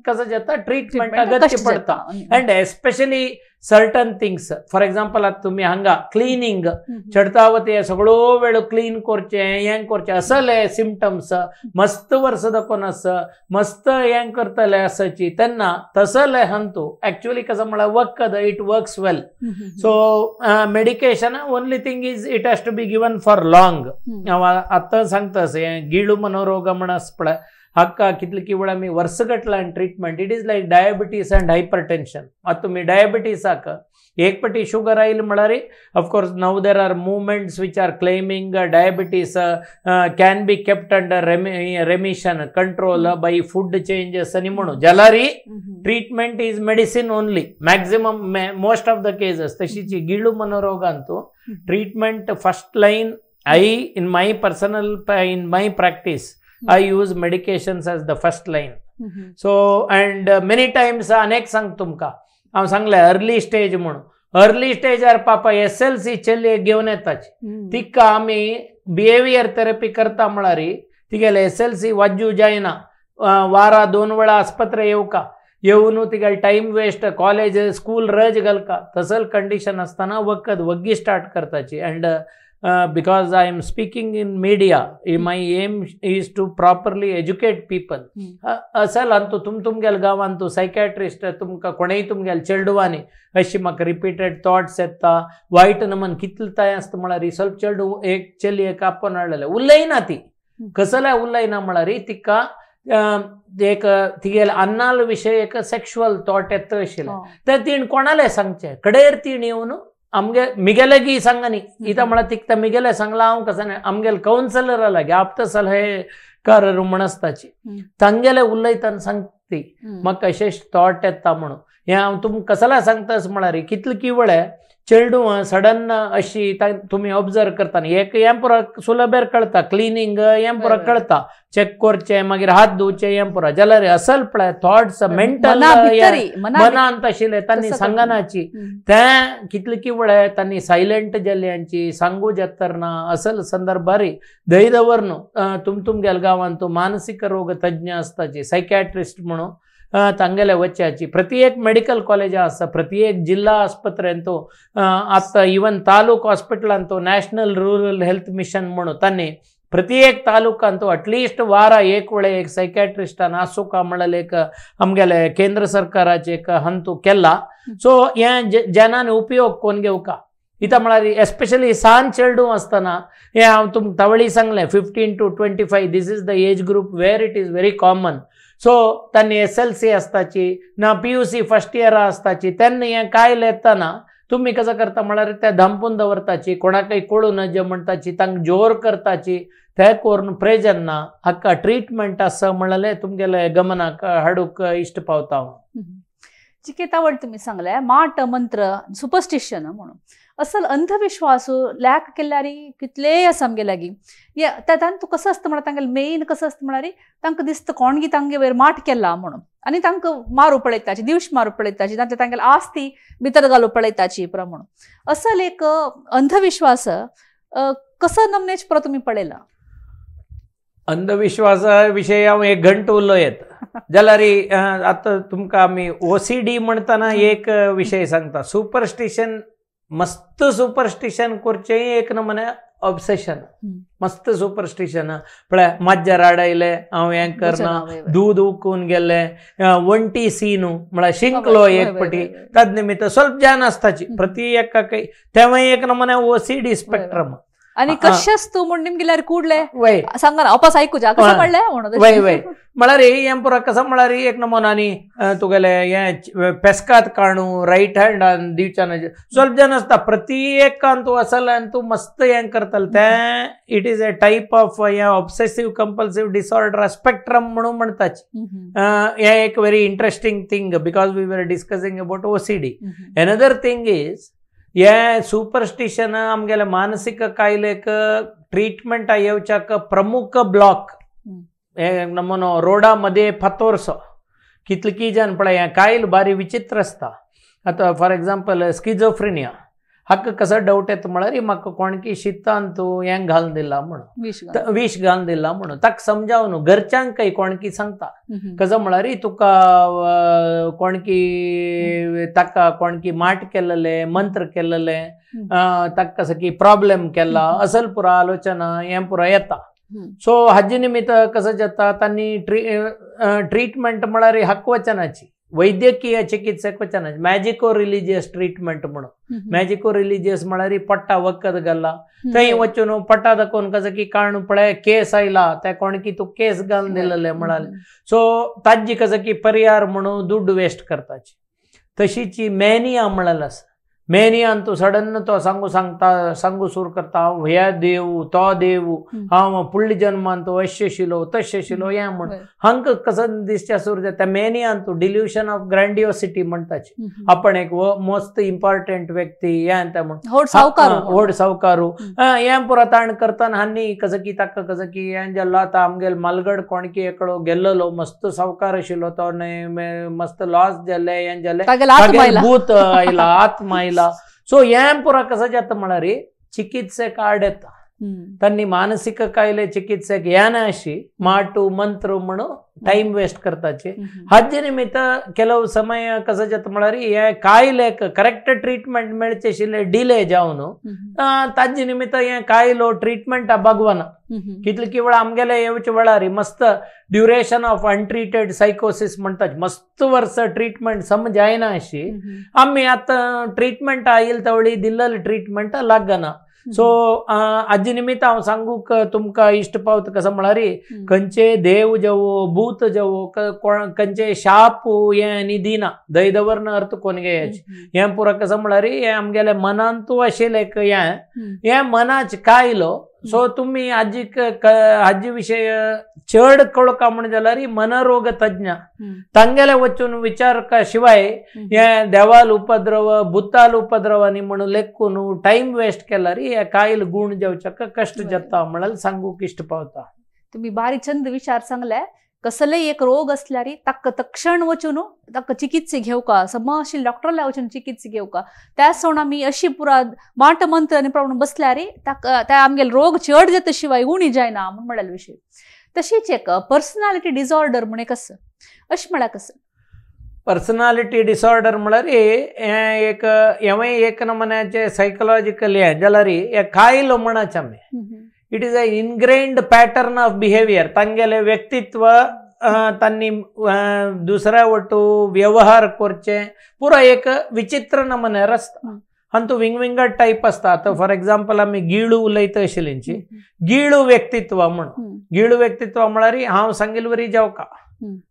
कसं जाता ट्रीटमेंट अगत्य पडटा. And especially certain things for example आतां तुमी हांगा क्लिनींग चडतावत हे सगळो वेळ क्लीन करचें हें करचें असले सिमटम्स मस्त वर्स दाखोवन आसा मस्त हें करतले आसाची तेन्ना तसले हंतू एक्चुअली कसं म्हळ्यार वखद it works well. So medication only thing is it has to be given for long. हांव आतां सांगता हें गिळू मनोरोग म्हण आसा पळय हाका कितले किवळ आमी वर्सगटल्यान treatment it is like diabetes and hypertension. आतां तुमी डायबिटीसाक एक पटी शुगर आयली म्हळ्यार of course now there are movements which are claiming diabetes can be kept under remission control by food changes आनी म्हणून जाल्यार treatment is medicine only maximum most of the cases. तशीच गिळू मनोरोगांतू treatment first line I in my personal in my practice I use medications as the first line. So and many times अनेक सांग तुमकां हांव सांगलें early stage म्हणून. Early स्टेजार पापा SLC चलयेक घेवन येताची, तिका आमी बिहेवियर थेरपी करता म्हळ्यार तिगेले SLC वाज्जू जायना, वारा 2 वेळा आस्पत्रे येवका, येवन तिगेले टायम वेस्ट, कॉलेज स्कूल रज घालका, तसल कंडिशन आसतना वखद वग्गी start करताची. And because I am speaking in media, my aim is to properly educate people. असल अंतू तुमगेले गांवांतू सायकॅट्रिस्ट तुमकां कोणेय तुमगेले चेडवांनी अशी म्हाका रिपीटेड थॉट्स येता, वायट नमन कितले ताय आसता म्हळ्यार ಸ್ವಲ್ಪ चेडू एक चलयेक आपोवन हाडलेलें, उलयना ती, कसल्याय उलयना म्हळ्यार तिका एक तिगेले अन्नाल विशय एक सेक्शुअल थॉट येता आशिल्लें, तें तिणें कोणाले सांगचें, कडेर तिणें येवन आमगे मिगेले सांगा न्ही, इतां म्हळ्यार तिका मिगेले सांगलां हांव कसं न्ही, आमगेले कवन्सलरा लागीं आप्त सलहेकार म्हण आसताची, तांगेले उलयतना सांगती म्हाका अशें थॉट येता म्हणून. हें हांव तुमकां कसल्या सांगताच म्हळ्यार कितले किवळे चेडूं सडन अशी तुमी ऑब्जर्व करता न्ही, एक हें पुरो सुलभेर कळटा, क्लिनींग हें पुरो कळटा, चॅक करचें मागीर हात धुवचे हें पुरो, जाल्यार असल पळय थॉट्स मेंटल मनांत आशिल्ले तांणी सांगनाची, तें कितले किवळे तांणी सायलंट जाल्ल्यांची सांगू जातर ना. असल संदर्भार धंय दवर न्हू तुमगेल्या गांवांत मानसीक रोग तज्ञ आसताची, सायकॅट्रिस्ट म्हणून तांगेले वच्याची, प्रति एक मेडिकल कॉलेज आसा, प्रति एक जिल्हा आस्पत्रेंतू आतां इवन तालूक हॉस्पिटलांतू नॅशनल रुरल हेल्थ मिशन म्हणून तांणी प्रति एक तालुकांतू अटलिस्ट वारा एक वेळे एक सायकॅट्रिस्टान आसूका म्हणलें एक आमगेले केंद्र सरकाराचे एक हंतू केला. सो हें जनान उपयोग कोण घेवका इतां म्हळ्यार एस्पेशली सान चेडूं आसतना, हें हांव तुमकां तवळी सांगलें 15 to 25 this is the age group where it is very common. So तांणी SLC आसताची ना PUC first year आसताची, तेन्ना हें कायल येतना तुमी कसं करता म्हळ्यार ते धांपून दवरताची, कोणाकय कळूं नज म्हणटाची, तांकां जोर करताची, ते करून प्रेजन ना, हाका ट्रिटमेंट आसा म्हणलें तुमगेले गमनाक हाडूंक इश्ट पावता हांव. चिकेतावळ तुमी सांगलें माट मंत्र सुपरस्टिशन म्हणून असल अंधविश्वास लॅक केल्यारी कितलेय आसा आमगे लागीं, तातूंत कसो आसता म्हळ्यार तांगेलें मेन कसो आसता म्हळ्यार तांकां दिसता कोणगी तांगे वयर माट केला म्हणून, आनी तांकां मारू पळयताची, दिवश मारू पळयताची, तांचे तांगेले आस्ती भितर घालू पळयताची पुरो म्हणून असल एक अंधविश्वास कसो नमनेच पुरो तुमी पळयला. अंधविश्वासा विशय हांव एक घंटो उलयत जाल्यार आतां तुमकां आमी OCD म्हणटना एक विशय सांगता, सुपरस्टिशन, मस्त सुपरस्टिशन करचें एक नमुने ऑब्सेशन, मस्त सुपरस्टिशन पळय माज्जर आडायलें हांव हें करना, दूद उकून गेलें, वण्टी सीनू म्हळ्यार शिंकलो एक पटी, तद निमित्त ಸ್ವಲ್ಪ जन आसताची प्रति एकाकय तेंवूय एक नमुने OCD spectrum. आनी कशेंच तूं म्हूण निमगिल्यार कुडले सांगा ना अपास आयकुच्या कसं म्हणलें म्हणून वय वय म्हळ्यार हें पुरो कसं म्हळ्यार एक नमुनो आनी तुगेलें हें पेस्कात काणू रायट हँडान दिवच्या ಸ್ವಲ್ಪ जन आसता प्रति एकान तूं असल आनी तूं मस्त हें करतलें, तें it is a type of हें ऑब्सेसिव कंपल्सिव डिसऑर्डर स्पेक्ट्रम म्हणून म्हणटाची. हें एक very interesting thing because we were discussing about OCD. Another thing is हे सुपरस्टिशन आमगेले मानसीक कायलेक ट्रिटमेंटा येवच्याक प्रमुख ब्लॉक, हे नमुनो रोडा मध्ये फातोरसो कितले जन पळय हें कायल बारी विचित्र आसता. आतां फॉर एग्जाम्पल स्किझोफ्रेनिया हाका कसो डावट येता म्हळ्यार म्हाका कोणकी शितान तूं हें घालून दिला म्हणून, विश घालून दिला म्हणून ताका समजावन न्हू घरच्यांकय कोणकी सांगता कसो म्हळ्यार तुका कोणकी ताका कोणकी माट केलेले मंत्र केलेले ताका कसं की प्रॉब्लेम केला असल पुरो आलोचना हें पुरो येता. सो हाजे निमित्त कसं जाता तांणी ट्रिटमेंट म्हळ्यार हक्क वचनाची, वैद्यकीय चिकित्सेक वचनाची, मॅजिको रिलिजियस ट्रिटमेंट म्हणून. मॅजिको रिलिजियस म्हळ्यार पट्टा वखद घाला थंय वचून पट्टा दाखोवन कसं की काण पळय केस आयला त्या कोणकी तूं केस घालून दिलेले म्हणाले, सो ताजी कसं की परिहार म्हणून दुड्ड वेस्ट करताची. तशीची मॅनिया म्हळ्यार आसा, मेनियान तूं सडन तो सांगू सांगता सांगू सुरू करता हांव ह्या देव तो देव हांव पुडले जन्मान तो अशें आशिल्लो तशें आशिल्लो हें म्हण हांकां कसो दिसच्या सुरू जाता. मेनियान तूं डिल्युशन ऑफ ग्रँडियोसिटी म्हणटाची आपण एक मोस्ट इम्पॉर्टंट व्यक्ती हें तें म्हण व्हड सावकारू हें पुरा ताण करतना हांणी कसं की ताका कसं की हें जाल्लो. आतां आमगेल मालगड कोणकी एकलो गेल्लो मस्त सावकार आशिल्लो तो मस्त लॉस जाल्ले हें जालें भूत आयला आत्मा आयला. सो हें पुरा कसं जाता म्हळ्यार चिकित्सेक आड येता. तांणी मानसीक कायले चिकित्सेक येना अशी माटू मंत्र म्हणून टायम वेस्ट करताचे. हाजे निमित्त ಕೆಲವು ಸಮಯ कसं जाता म्हळ्यार हे कायलेक करेक्ट ट्रिटमेंट मेळचे आशिल्ले डिले जावन ताजे निमित्त हे कायलो ट्रिटमेंट बागवना. कितले की वेळा आमगेले येवचे वेळार मस्त ड्युरेशन ऑफ अनट्रिटेड सायकोसिस म्हणतात मस्त वर्स ट्रिटमेंट सम जायना अशी आमी आतां ट्रिटमेंट आयल तवळी दिल्लें ट्रिटमेंट लागना. सो आजी निमित्त हांव सांगूक तुमकां इश्ट पावता कसो म्हळ्यार खंयचे देव जावो भूत जावो खंयचे शाप हें आनी दिना दय दवरन अर्थ कोण घेयाचे हें पुरा कसो म्हळ्यार हें आमगेले मनांतू आशिल्लें एक हें हें मनाच कायलो. सो तुमी आजीक हाजी विशय चड कळका म्हण जाल्यार मनरोग तज्ञ तांगेले वचून विचार का शिवाय हे देवाल उपद्रव भूताल उपद्रव आनी म्हणून लेखून टायम वेस्ट केल्यार हे कायल गुण जावच्याक कश्ट जाता म्हळ्यार सांगूक इश्ट पावता. तुम्ही बारीक चंद विचार सांगले. कसलेय एक रोग असल्यार ताका तक्षण वचून ताका चिकित्सा घेवका समशील डॉक्टरला वचून चिकित्सा घेवका त्या सोण आमी अशी पुरा माट मंत्र आनी प्रमाण बसल्यार ताका त्या आमगेले रोग चड जाता शिवाय उणी जायना म्हण म्हळ्यार विशय. तशीच एक पर्सनालिटी डिसऑर्डर म्हण एक आसा अशें म्हळ्यार कसं पर्सनालिटी डिसऑर्डर म्हळ्यार हें एक हेंवूय एक नमुन्याचें सायकोलॉजिकल हें जाल्यार हें कायलो म्हणाचें आमी it is a ingrained pattern of behaviour. तांगेले व्यक्तित्व तांणी दुसऱ्या वटू व्यवहार करचे पुरा एक विचित्र नमुन्यार आसता. आनी तो विंगविंगड टायप आसता. आतां फॉर एग्जाम्पल आमी गिळू उलयता आशिल्ली गिळू व्यक्तित्व म्हणून गिळू व्यक्तित्व म्हळ्यार हांव सांगिल्ले वरी जावका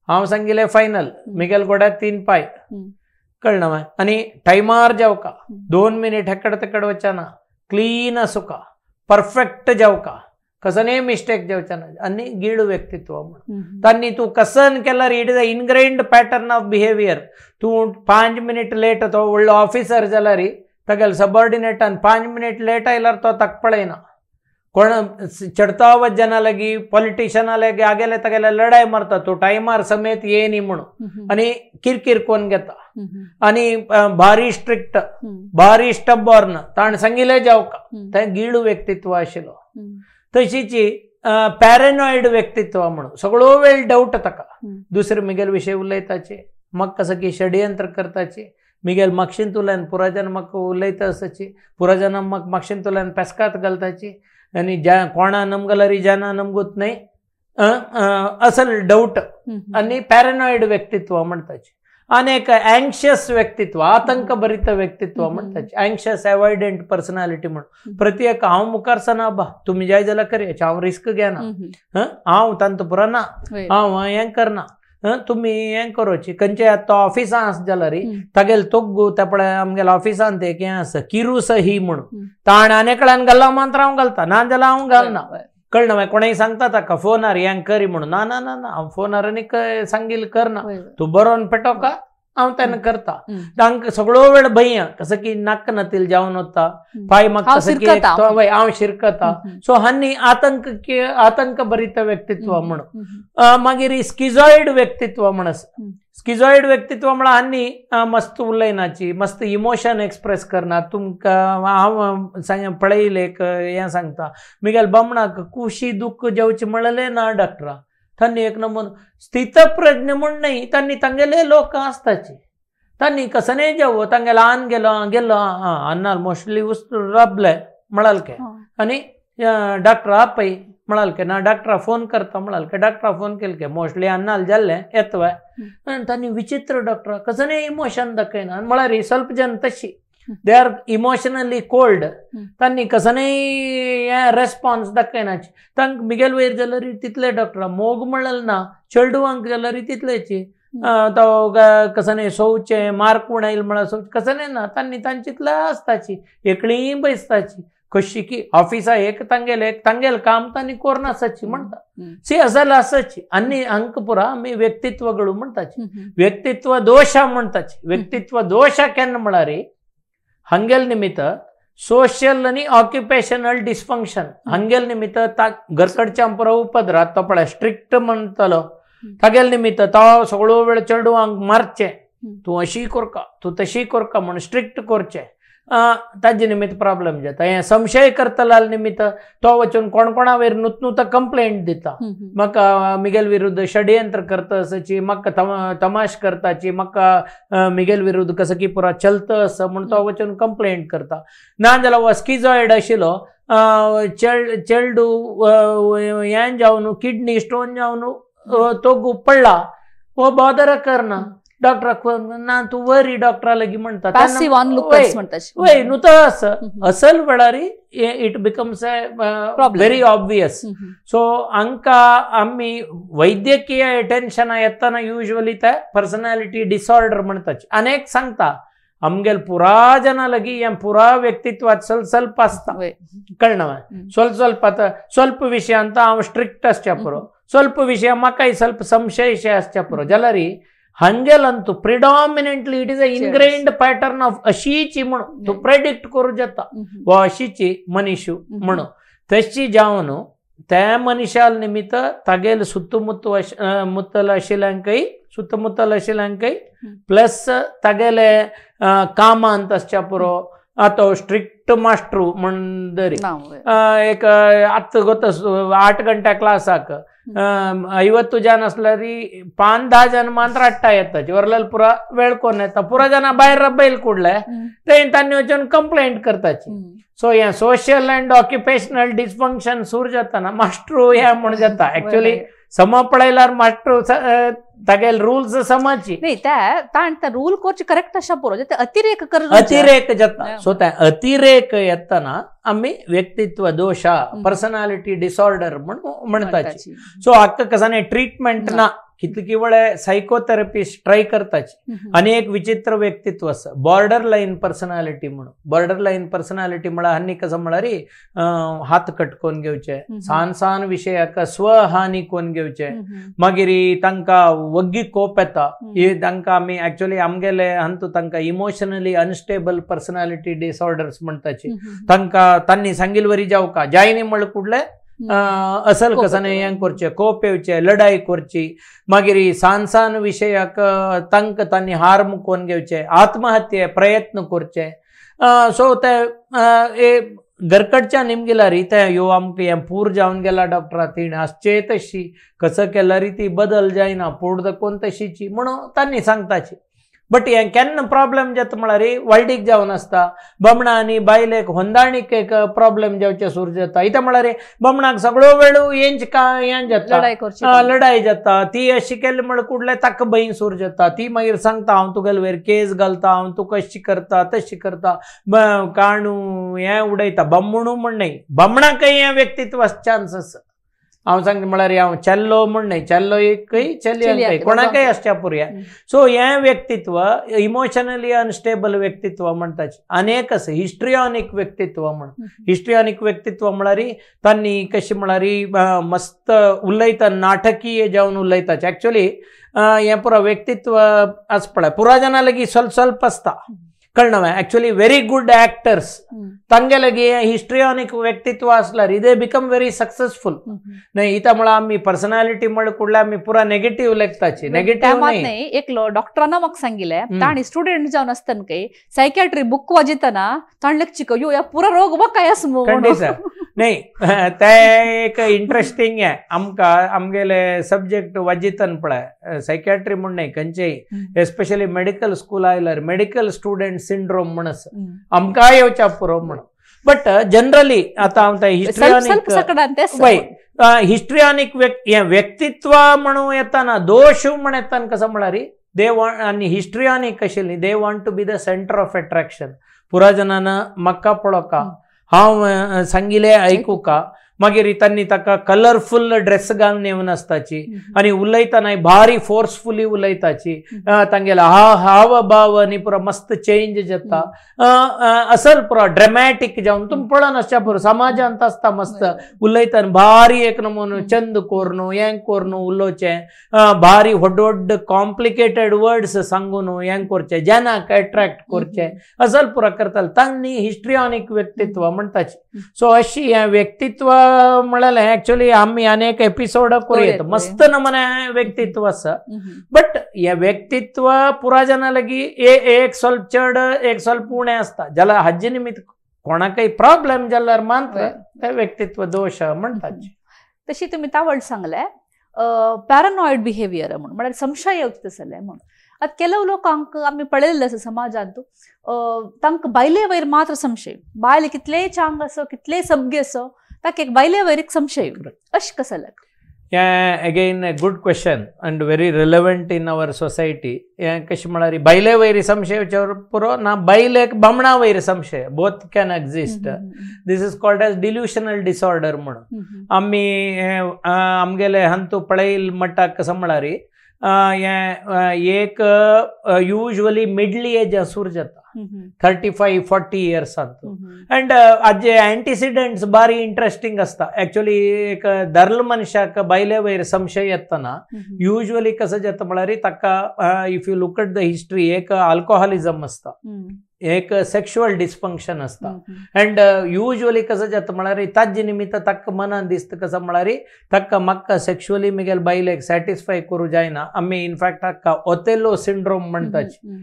हांव सांगिल्लें फायनल मिगेल गोड्याक 3 पाय कळना आनी टायमार जावका 2 मिनीट हेकड तेकड वचना क्लीन आसूका परफेक्ट जावका कसने मिस्टेक जावचा ना आनी गिळू व्यक्तित्व म्हणून तांणी तूं कसन केल्यार it is a ingrained pattern of behaviour. तूं 5 मिनीट लेट तो व्हडलो ऑफिसर जाल्यार तागेले सबॉर्डिनेटान 5 मिनीट लेट आयल्यार तो ताका पळयना. कोण चडतावत जना लागीं पॉलिटिशना लागीं आगेले तागेले लढाय मारता तूं टायमार समेत ये न्ही म्हणून आनी किरकीर कोन्न घेता आनी भारी स्ट्रिक्ट भारी स्टबॉर्न ताणें सांगिल्लें जावका तें गिळू व्यक्तित्व आशिल्लो. तशीच पॅरेनॉयड व्यक्तित्व म्हणून सगळो वेळ डावट ताका दुसरे मिगेल विशय उलयताचे म्हाका कसं की षडयंत्र करताचे मिगेल मागशीन पुराजन म्हाका उलयता आसाची पुराजन म्हाका मागशीन तुल्यान पेस्कात घालताची आनी ज्या कोणा नमगल्यार ज्याना नमगूत न्हय असल डावट आनी पॅरेनॉयड व्यक्तित्व म्हणटाचे. आनी एक अँक्शियस व्यक्तित्व आतंकभरीत व्यक्तित्व म्हणटाचे अँक्शियस एवॉयडंट पर्सनालिटी म्हणून प्रत्येक हांव मुखार सना बा तुमी जाय जाल्यार करयाचे हांव रिस्क घेना हांव तांतू पुरो ना हांव हें करना तुमी हें करोची खंयचे आतां ऑफिसान आसा जाल्यार तागेले तोग्गू त्या पळय आमगेल्या ऑफिसान ते हें आसा किरू सही म्हणून ताणें आनी एकल्यान घाल्ला मात्र हांव घालता ना जाल्यार हांव घालना कळना मागीर कोणेय सांगता ताका फोनार हें करी म्हणून ना ना ना ना हांव फोनार आनी सांगील करना तूं बरोवन पेटोवका हांव तेन्ना करता. तांकां सगळो वेळ भंय कसं की नाक नातील जावन वता पांय म्हाका कसं की हांव शिरकता. सो हांणी आतंकभरीत व्यक्तित्व म्हणून. मागीर स्किझॉयड व्यक्तित्व म्हण आसा. स्किझॉयड व्यक्तित्व म्हळ्यार हांणी मस्त उलयनाची मस्त इमोशन एक्सप्रेस करना. तुमकां हांव पळयलें एक हें सांगता मिगेल बामणाक कुशी दुख्ख जावचें म्हणलें ना डॉक्टरा तांणी एक नमुनो स्थितप्रज्ञ म्हूण न्हय तांणी तांगेले लोक आसताचे तांणी कसने जावो तांगेले आन गेलो गेलो अन्नाल मोस्टली राबले म्हणाल के आनी डॉक्टर आपय म्हणाल के ना डॉक्टरा फोन करता म्हणाल के डॉक्टरा फोन केले के मोस्टली अन्नाल जाल्लें येतवे आनी तांणी विचित्र डॉक्टर कसने इमोशन दाखयना म्हळ्यार स्वल्प जन तशी they are emotionally cold तांणी कसनय रेस्पॉन्स दाखयनाचे. तांकां मिगेल वयर जाल्यार तितले डॉक्टरा मोग म्हणलें ना चेडवांक जाल्यार तितलेची तो कसने सोवचें मार्क उणायल म्हळ्यार सोवचें कसने ना तांणी तांचीतला आसताची एकळी बैसताची कशी की ऑफिसा एक तांगेले एक तांगेल काम तांणी कोरनासाची म्हणटा सी असल आसाची आनी हांकां पुरा आमी व्यक्तित्वಗಳು म्हणटाची व्यक्तित्व दोश म्हणटाची. व्यक्तित्व दोश केन्ना म्हळ्यार हांगेल निमित्त सोशल आनी ऑक्युपेशनल डिस्फंक्शन हांगेल निमित्त घरकडच्या पुरा उपद्रा तो पळय स्ट्रिक्ट म्हणटलो तागेल निमित्त तो सगळो वेळ चेडवांक मारचें तूं अशी करका तूं तशी करका म्हूण स्ट्रिक्ट करचें ताजे निमित्त प्रॉब्लम जाता. हें संशय करतला निमित्त तो वचून कोण कोणा वयर नुत कंप्लेंट दिता म्हाका मिगेल विरुद्ध षडयंत्र करता आसाची म्हाका तमाश करताची म्हाका मिगेल विरुद्ध कसं की पुरा चलता आसा म्हूण तो वचून कंप्लेंट करता. ना जाल्यार हो स्किजॉयड आशिल्लो चेडू हें जावन किडनी स्टोन जावन तो पडला हो बॉदर करना डॉक्टराक ना तूं वरी डॉक्टरा लागीं म्हणटा वय न्हू तो आसा असल वेळार it becomes a very obvious. So हांकां आमी वैद्यकीय अटेन्शना येतना युजली ते पर्सनॅलिटी डिसऑर्डर म्हणटाची. आनी एक सांगता आमगेल पुरा जना लागीं हें पुरा व्यक्तित्वात स्वल्प आसता कळना स्वल्प स्वल्प आतां स्वल्प विशयांत हांव स्ट्रिक्ट आसच्या पुरो स्वल्प विशया म्हाकाय स्वल्प संशयशे आसच्या पुरो जाल्यार हांगेल Antu predominantly it is a ingrained pattern of अशीची म्हणून तूं प्रेडिक्ट करूं जाता वा अशीची मनीश म्हणून तशी जावन त्या मनीशाल निमित्त तागेल सुत्तमुत्तू मुत्तल आशिल्ल्यांकय सुत्तमुत्तल आशिल्ल्यांकय प्लस तागेले कामांत आसच्या पुरो आतां स्ट्रिक्ट मास्टर म्हण दरी एक आतां गोत 8 गंट्या क्लासाक 50 जन असल्यार 5-10 जन मात्र अट्टा येता वरलेल पुरा वेळ कोण येता पुरा जन भायर रब्बैल कुडले ते तांणी वचून कंप्लेंट करताची. सो हें सोशल अँड ऑक्युपेशनल डिस्फंक्शन सुरू जाताना मास्टर हें म्हूण जाता. एक्चुअली सम पळयल्यार मास्टर तागेल रूल्स समाची न्ही ते रूल करचे करेक्ट आसा पुरो अतिरेक अतिरेक जाता. सो ते अतिरेक येतना आमी व्यक्तित्व दोश पर्सनॅलिटी डिसऑर्डर म्हण म्हणटाची. सो हाका कसाने ट्रिटमेंट ना कितली वेळ सायकोथेरपिस्ट ट्राय करताची. आनी एक विचित्र व्यक्तित्व आसा बॉर्डर लायन पर्सनॅलिटी म्हणून. बॉर्डर लायन पर्सनॅलिटी म्हळ्यार हांणी कसं म्हळ्यार हात कटकोवन घेवचे सान सान विशयाक स्वहानी कोन घेवचे मागीर तांकां वग्गी कोप येता तांकां आमी एक्चुअली आमगेले हांतू तांकां इमोशनली अनस्टेबल पर्सनॅलिटी डिसऑर्डर्स म्हणटाची. तांकां तांणी सांगिल वरी जावका जायनी म्हळ कुडले असल कसाने हें करचें कोप येवचें लढाई करची मागीर सान सान विशयाक तांकां तांणी हार मुकोवन घेवचें आत्महत्ये प्रयत्न करचे. सो ते घरकडच्या निमगेल्यार ते ह्यो आमकां हें पूर जावन गेला डॉक्टरा तिणें आसचे तशी कसं केल्यार ती बदल जायना पूण दाखोवन तशीची म्हणून तांणी सांगताची. बट हें केन्ना प्रॉब्लम जाता म्हळ्यार वाळडीक जावन आसता बामणा आनी बायलेक होंदाणीक एक प्रॉब्लम जावचें सुरू जाता. इतें म्हळ्यार बामणाक सगळो वेळ हेंच हें जाता लढाई जाता ती अशी केली म्हळ्यार कुडले ताका भंय सुरू जाता ती मागीर सांगता हांव तुगेले वयर केस घालता हांव तुका अशी करता तशी करता काणू हें उडयता बामणू म्हण न्हय बामणाकय हें व्यक्तित्व चान्स आसा. हांव सांगता म्हळ्यार हांव चेल्लो म्हण न्हय चेल्लो एकय चलयांकय कोणाकय आसच्या पुरया. सो हें व्यक्तित्व इमोशनली अनस्टेबल व्यक्तित्व म्हणटाचे. आनी एक आसा हिस्ट्रिऑनिक व्यक्तित्व म्हण. हिस्ट्रिऑनिक व्यक्तित्व म्हळ्यार तांणी कशें म्हळ्यार मस्त उलयता नाटकीय जावन उलयताचे. एक्चुअली हें पुरा व्यक्तित्व आसा पळय पुरा जाणां लागीं स्वल्प स्वल्प आसता कळना एक्चुअली व्हेरी गुड ऍक्टर्स तांगे लागीं हिस्ट्रिऑनिक व्यक्तित्व आसल्यार they become very successful. न्हय इता म्हळ्यार आमी पर्सनॅलिटी म्हळ्यार कुडल्या आमी पुरा नेगेटीव लेखताची नेगेटीव न्हय. एक डॉक्टरान म्हाका सांगिल्लें तांणी स्टुडंट जावन आसतना काय सायकॅट्री बुक वाजयतना ताणें लेखची यो ह्या पुरा रोग म्हाका आसा खंडीत न्हय ते एक इंट्रस्टींग हें आमकां आमगेले सब्जेक्ट वाजयतना पळय सायकॅट्री म्हूण न्हय खंयचेय एस्पेशली मेडिकल स्कूल आयल्यार मेडिकल स्टुडंट सिंड्रोम म्हण आसा आमकां येवच्या पुरो म्हण. बट जनरली आतां हांव ते हिस्ट्रिऑनिक वय हिस्ट्रिऑनिक हें व्यक्तित्व म्हणून येतना दोश म्हण येतना कसो म्हळ्यार they want आनी हिस्ट्रिऑनिक आशिल्ली they want to be the centre of attraction. पुरा जनान म्हाका पळोवका हांव सांगिल्लें आयकुका मागीर तांणी ताका कलरफुल ड्रेस घालून येवन आसताची आनी उलयतना भारी फोर्सफुली उलयताची, तांगेलो हाव भाव आनी पुरो मस्त चेंज जाता, असल पुरो ड्रमॅटीक जावन तुमी पळोवन आसच्या पुरो समाजांत आसता मस्त उलयतना भारी एक नमुनो चंद कोरून हें कोरून उलोवचें, भारी व्हड व्हड कॉम्प्लिकेटेड वर्ड्स सांगून हें करचें, जनाक एट्रॅक्ट करचें असल पुरो करताले. तांणी हिस्ट्रिऑनिक व्यक्तित्व म्हणटाची. सो अशी हें व्यक्तित्व म्हणलें एक्चुअली आमी अनेक एपिसोड करूं, मस्त नमने व्यक्तित्व आसा. बट हे व्यक्तित्व पुरा जना लागी एक स्वल्प चड एक स्वल्प उणें आसता, जाल्यार हाजे निमित्त कोणाकय प्रॉब्लेम जाल्यार मात्र ते व्यक्तित्व दोश म्हणटात. तशी तुमी तावळ सांगलें पॅरानॉयड बिहेवियर म्हणून, म्हळ्यार संशय येवचें तसलें म्हणून. आतां ಕೆಲವು लोकांक आमी पळयल्लें आसा समाजांत, तांकां बायले वयर मात्र संशय, बायल कितलेय चांग आसो कितलेय सभ्य आसो ताका एक बायले वयर एक संशय, अशें कसं? Again a good question and very relevant in our society. हें कशें म्हळ्यार बायले वयर संशय पुरो ना बायलेक बामणा वयर संशय, both can exist. This is called as delusional disorder म्हणून. आमी आमगेले हंतू पळयल म्हणटा कसं म्हळ्यार एक युज्वली मिडल एज आसूर जाता, 35-40 इयर्स अंतू. अंड आजे अँटिसिडेंट्स बारी इंट्रस्टिंग आसता. एक्चुअली एक दरल मनशाक बायले वयर संशय येतना युज्वली कसं जाता म्हळ्यार ताका if you look at the history एक अल्कोहोलिझम आसता, एक सेक्शुअल डिस्फंक्शन आसता. अंड युज्वली कसं जाता म्हळ्यार ताजे निमित्त ताका मनान दिसता कसं म्हळ्यार ताका म्हाका सेक्शुअली मिगेल बायलेक सॅटिस्फाय करूं जायना. आमी इनफॅक्ट ताका ओथेलो सिंड्रोम म्हणटाची,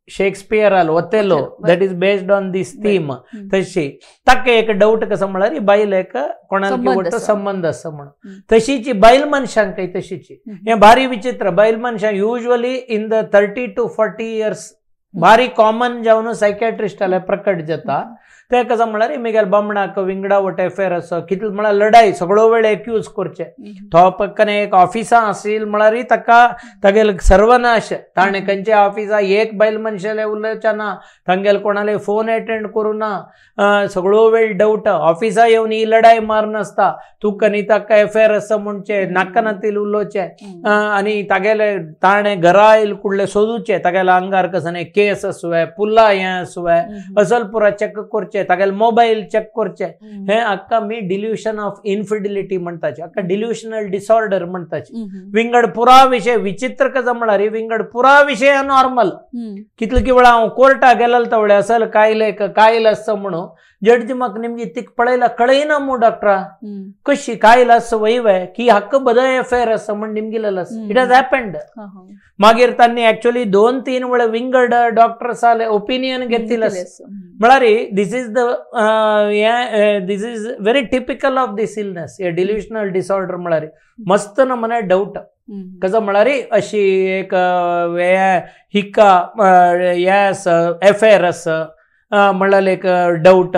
शेक्सपियराल Othello, that is based on this theme. तशी ताका एक डाऊट कसं म्हळ्यार बायलेक कोणाक वट्ट संबंध आसा म्हणून. तशीची बायल मनशांकय तशीची हें भारी विचित्र. बायल मनशां usually in the 30 to 40 years भारी कॉमन जावन सायकॅट्रिस्टाले प्रकट जाता. ते कसं म्हळ्यार मिगेल बामणाक विंगडा वट एफेर आसा कितले म्हळ्यार लढाई सगळो वेळ एक्यूज करचे, तो पक्कन एक ऑफिसा आसील म्हळ्यार ताका तागेल सर्वनाश. ताणें खंयच्या ऑफिसा एक बायल मनशाले उलोवचें ना, तांगेल कोणाले फोन एटेंड करूं ना, सगळो वेळ डाऊट. ऑफिसा येवन ही लढाई मारून आसता, तुका आनी ताका एफेर आसा म्हणचें, नाका नातील उलोवचें आनी तागेले ताणें घरा येयल कुडले सोदूचे, तागेल्या आंगार कसं न्ही केस आसूं पुल्ला हें आसूं असल पुरा चॅक करचें, तागेले मोबायल चॅक करचे. हे हाका मी डिल्युशन ऑफ इनफिडिलिटी म्हणटाचे, हाका डिल्युशनल डिसऑर्डर म्हणटाचे. विंगड पुरा विशय विचित्र कसं म्हळ्यार विंगड पुरा विशय नॉर्मल. कितले की वेळा हांव कोर्टा गेलेल तवळे असल कायले कायल आसता म्हणून जड्ज म्हाका निमगी तिका पळयला कळयना मू डॉक्टरा कशी कायल आसता वयवे की हाका बदय एफेर आसा म्हण निमगिलेलो आसा. It has happened. मागीर तांणी एक्चुअली 2-3 वेळा विंगड डॉक्टर्स आले ओपिनियन घेतिल्लें म्हळ्यार this is the this is very typical of this illness. हे डिल्युशनल डिसऑर्डर म्हळ्यार मस्त नमने डाऊट कसं म्हळ्यार अशी एक हिका येस एफेर आसा म्हणल्यार एक डाऊट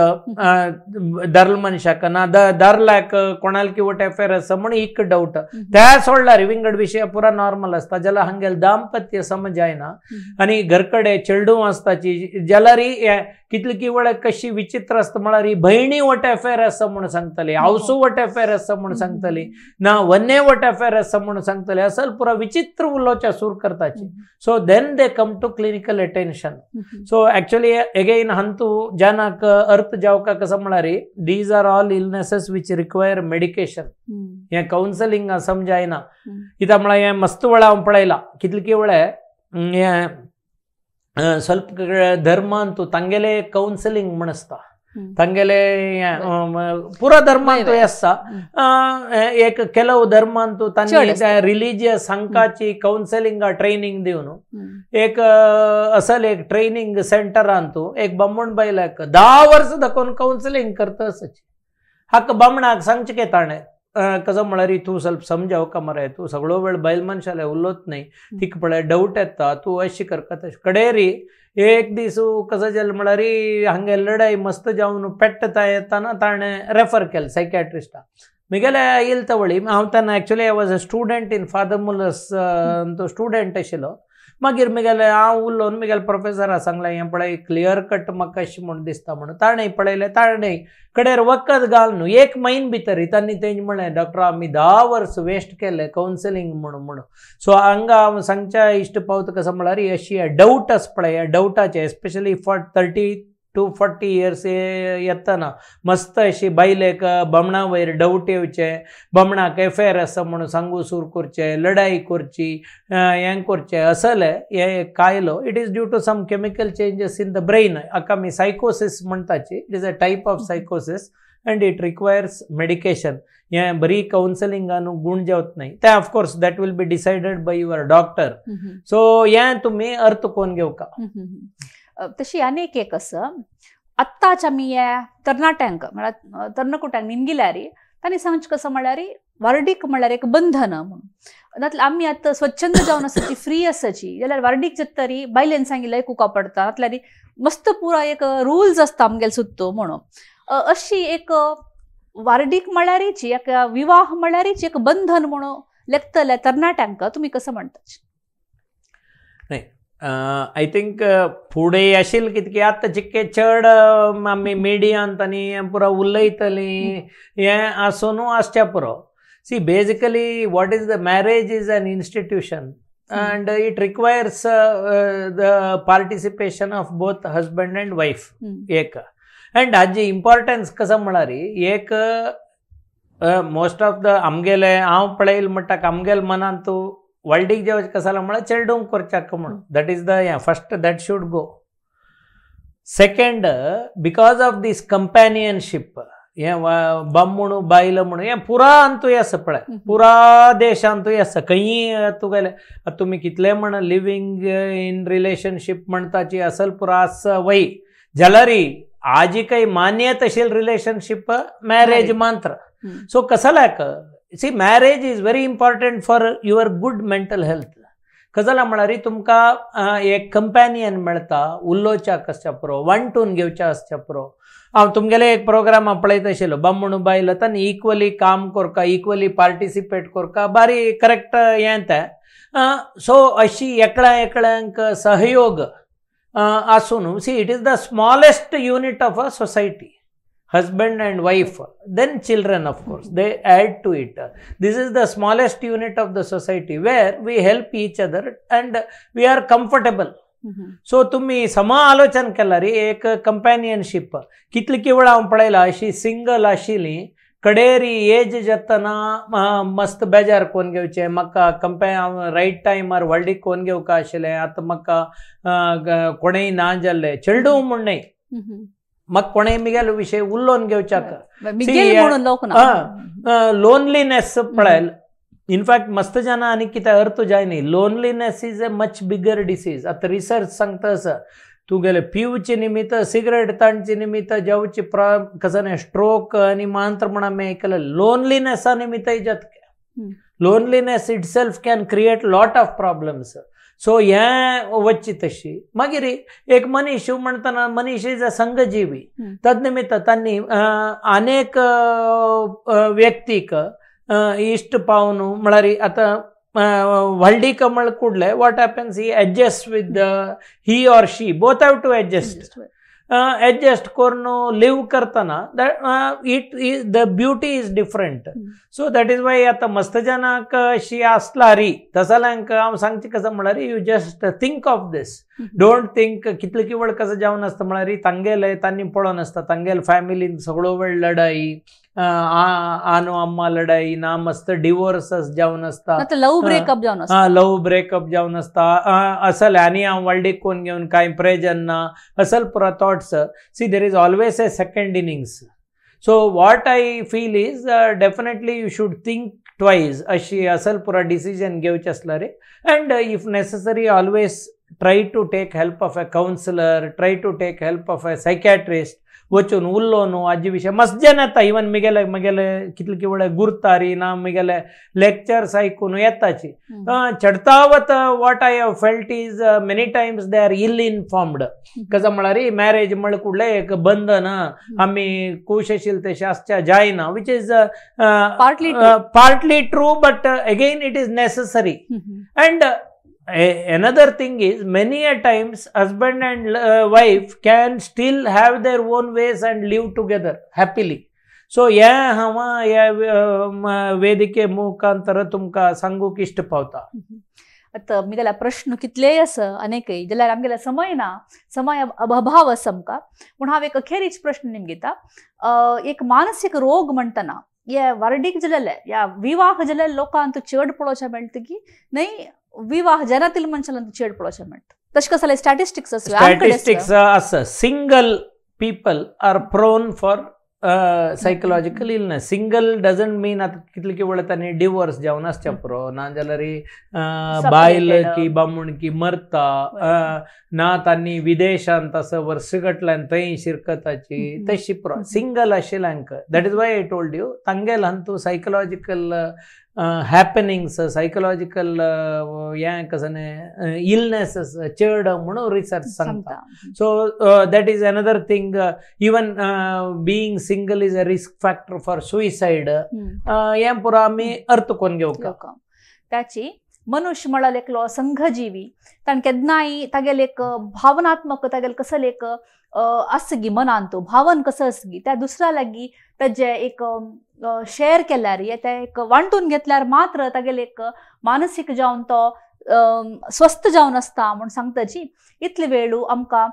दरल मनशाक ना दरल्याक कोणाक वट एफेर आसा म्हण एक डाऊट. त्या सोडल्यार विंगड विशय पुरा नॉर्मल आसता. जाल्यार हांगेल दाम्पत्य समज जायना आनी घरकडे चेडूं आसताची जाल्यार कितले की वेळा कशी विचित्र आसता म्हळ्यार ही भयणी वट एफेर आसा म्हूण सांगतली, आवसू वट एफेर आसा म्हूण सांगतली, ना वन्ने वट एफेर आसा म्हूण सांगतली, असल पुरा विचित्र उलोवच्या सूर करताची. So then they come to clinical attention. So actually again हंतू जनाक अर्थ जावका कसं म्हळ्यार these are all illnesses which require medication. हें कावन्सलिंग समजायना कित्याक म्हळ्यार हें मस्त वेळा हांव पळयलां कितले की वेळा हें ಸ್ವಲ್ಪ धर्मांतू तांगेले कावन्सलिंग म्हण आसता, तांगेले पुरा धर्मांतू आसता. एक ಕೆಲವು धर्मांतू तांणी रिलिजियस हांकाची कावन्सलिंगा ट्रेनिंग दिवन एक असल एक ट्रेनिंग सेंटरांतू एक बामण बायलाक 10 वर्सां दाखोवन कावन्सलिंग करता आसाची. हाका बामणाक सांगचें के ताणें कसं म्हळ्यार तूं ಸ್ವಲ್ಪ समजाव का मरे, तूं सगळो वेळ बायल मनशाले उलोत न्ही, तिका पळय डाऊट येता, तूं अशी करता तशें. कडेरी एक दीस कसं जालें म्हळ्यार हांगे लढाई मस्त जावन पेट्टा येताना ताणें रेफर केलें सायकॅट्रिस्टा. मिगेले येयल तवळी हांव तेन्ना actually I was a student in Father Muller's student आशिल्लो. मागीर मुगेले हांव उलोवन मुगेले प्रोफेसरा सांगलें हें पळय क्लियर कट म्हाका अशें म्हूण दिसता म्हणून. ताणें पळयलें, ताणें कडेर वखद घाल न्हू एक म्हयन भितर तांणी तेंचे म्हणलें डॉक्टर आमी 10 वर्स वेस्ट केले कावन्सिलींग म्हणून म्हणून. सो हांगा हांव सांगच्या इश्ट पावता कसो म्हळ्यार अशी डावट आसा पळय, ह्या डावटाचे एस्पेशली फॉर 30 to 40 years येतना मस्त अशी बायलेक बामणा वयर डावट येवचे, बामणाक एफेयर आसा म्हणून सांगू सूर करचें, लढाई करची, हें करचें असलें हें कायलो. It is due to some chemical changes in the brain. हाका आमी सायकोसिस म्हणटाची. It is a type of सायकोसिस and it requires medication. हें बरी कावन्सिलिंगान गूण जावत न्हय तें. Of course that will be decided by your doctor. So हें तुमी अर्थ कोण घेवका. तशी आनीक एक आसा, आत्ताच आमी ह्या तरणाट्यांक म्हळ्यार तरणाकुट्यांक निमगिल्यार तांणी सांगचें कसो म्हळ्यार वार्डीक म्हळ्यार एक बंधन म्हणून. नातल्यार आमी आतां स्वच्छंद जावन आसाची, फ्री आसाची जाल्यार वार्डीक जातरी बायलेन सांगिल्लें आयकुका पडटा, नातल्यार मस्त पुरा एक रुल्स आसता आमगेले सुद्दां म्हणून. अशी एक वार्डीक म्हळ्यारीच एक विवाह म्हळ्यारीच एक बंधन म्हणून लेखतल्या तरणाट्यांक तुमी कसं म्हणटात? न्हय, I think फुडें आशिल्लें कितकें आतां चिक्के चड आमी मिडियांत आनी पुरो उलयतलीं हें आसून आसचें पुरो. See basically what is the marriage is an institution and it requires the participation of both husband and wife. एक अँड हाजी इम्पॉर्टन्स कसो म्हळ्यार एक मोस्ट ऑफ the आमगेले हांव पळयलें म्हणटा आमगेले मनांत तूं व्हडलीक जेवचे कसो जाला म्हळ्यार चेडूंक करच्याक म्हणून. That is the first that should go. Second, because of this companionship, हें बामण बायल म्हणून हें पुरा अंतूय आसा पळय, पुरा देशांतूय आसा. खंयी तुगेले आतां तुमी कितले म्हण लिवींग इन रिलेशनशीप म्हणटाची असल पुरा आसा वय जाल्यारय आजी काही मान्यत असेल रिलेशनशीप मॅरेज मात्र. सो कसल्याक see marriage is very important for your good mental health. कजला म्हळ्यार तुमकां एक कंपॅनियन मेळटा उलोवच्याक आसच्या पुरो, वांटून घेवच्या आसच्या पुरो. हांव तुमगेले एक प्रोग्राम हांव पळयत आशिल्लो, बामण बायल तांणी इक्वली काम करका, इक्वली पार्टिसिपेट करका, बारी करेक्ट हें तें. सो अशी एकळ्या एकळ्यांक सहयोग आसून see it is the smallest unit of a society. Husband and wife, then children of course, they add to it. This is the smallest unit of the society where we help each other and we are comfortable. So तुम्ही समा आलोचन केला रे एक कंपॅनियनशीप. कितली केवळ हांव पळयला अशी सिंगल आशिल्ली कडेरी एज जातना मस्त बेजार कोण घेवचें, म्हाका कंपे हांव रायट टायमार व्हडलीक कोण घेवका आशिल्लें, आतां म्हाका कोणेय ना जाल्लें चेडूं म्हूण न्हय, म्हाका कोणेय मिगेलो विशय उलोवन घेवच्याक लोनलीनेस पळयल. इनफॅक्ट मस्त जाणां आनी कितें अर्थ जाय न्ही, loneliness is a much bigger disease. आतां रिसर्च सांगता आसा तुगेले पिवचे निमित्त, सिगरेट ताणचे निमित्त जेवचे कसो न्ही स्ट्रोक आनी मांत्र म्हण आमी आयकलें, लोनलीनेसा निमित्तय जाता. Loneliness itself can create lot of problems. So हें वच्ची तशी. मागीर एक मनीस म्हणटना मनीस is a संघजीवी, तद निमित्त तांणी अनेक व्यक्तीक इश्ट पावन म्हळ्यार आतां व्हडली कमळ कुडले what happens he adjust with he or she, both have to adjust. Adjust करून लिव करतना it is the beauty is different. So that is why आतां मस्त जाणांक अशी आसला री तसल्यांक हांव सांगचें कसो म्हळ्यार you just think of this, don't think कितले किवळ कसो जावन आसता म्हळ्यार तांगेले तांणी पळोवन आसता तांगेले फॅमिलीन सगळो वेळ लढाई, आनो अम्मा लढाई ना, मस्त डिवोर्सस जावन आसता, लव ब्रेकअप जावन आसता, लव ब्रेकअप जावन आसता असले आनी हांव व्हडलीक कोण घेवन कांय प्रेजन ना असल पुरा thoughts. See there is always a second innings. So what I feel is definitely you should think twice अशी असल पुरा डिसिजन घेवचें आसल्यार रे. And if necessary always try to take help of a counsellor, try to take help of a psychiatrist. वचून उल्लो न्हू हाजे विशय मस्त जन येता. इवन मिगेले मिगेले कितले किवळे गुरतारी ना मिगेले लेक्चर्स आयकून येताची चडतावत. What I have felt is many times they are ill informed. कसं म्हळ्यार मॅरेज म्हळ्यार कुडलें एक बंधन आमी खूश आशिल्ले तशें आसच्या जायना, which is partly true but again it is necessary. And Another thing is many a times husband and wife can still have their own ways and live together happily. So हे हांव ह्या वेदिके मुखांतर तुमकां सांगूंक इश्ट पावता. आतां म्हगेल्या प्रश्न कितलेय आसा अनेकय जाल्यार आमगेल्या समय ना, समय अभाव आसा आमकां, पूण हांव एक अखेरीच प्रश्न निमगिता. एक मानसीक रोग म्हणटना हे वार्डीक जालेले या विवाह जालेले लोकांत चड पळोवचें मेळटा की न्हय, विवाह जनातील मनशांत चड पळोवचें मेळटा? तशें कसले स्टॅटिस्टिक्स आसा? स्टॅटिस्टिक्स आसा. Single people are prone for psychological illness. Single doesn't mean आतां कितले की वळता न्ही डिवोर्स जावन आसच्या पुरो, नाजाल्यार बायल की बामूण की मरता ना तांणी विदेशांत आसा वर्सगटल्यान थंय शिरकताची तशी पुरो सिंगल आशिल्ल्यांक. That is why I told you तांगेल हांतू सायकोलॉजिकल हॅपनिंग्स, सायकोलॉजिकल हें कसं इलनेसीस चड म्हणून रिसर्च सांगता. So that is another thing. Even being single is a risk factor for suicide. हें पुरो आमी अर्थ कोन्न घेवंक. त्याची मनुष्य म्हळ्यार एकलो संघजीवी, ताणें केन्नाय तागेले एक भावनात्मक तागेले कसले एक आसगी मनांत भावन कसं आसगी त्या दुसऱ्या लागीं ताजें एक शेअर केल्यार ते एक वांटून घेतल्यार मात्र तागेले एक मानसीक जावन तो स्वस्थ जावन आसता म्हूण सांगता जी. इतले वेळू आमकां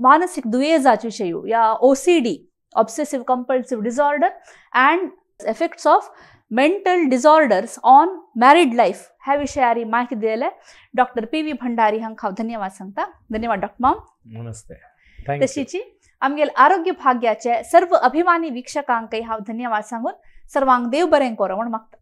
मानसीक दुयेंसाचे विशय या OCD, obsessive compulsive disorder and effects of mental disorders on married life ह्या विशयारी माहिती दिले डॉक्टर पी व्ही भंडारी हांकां हांव धन्यवाद सांगता. धन्यवाद डॉक्टर माम. नमस्ते. तशीची आमगेल आरोग्य भाग्याचे सर्व अभिमानी वीक्षकांकय हांव धन्यवाद सांगून सर्वांक देव बरें करो म्हूण मागता.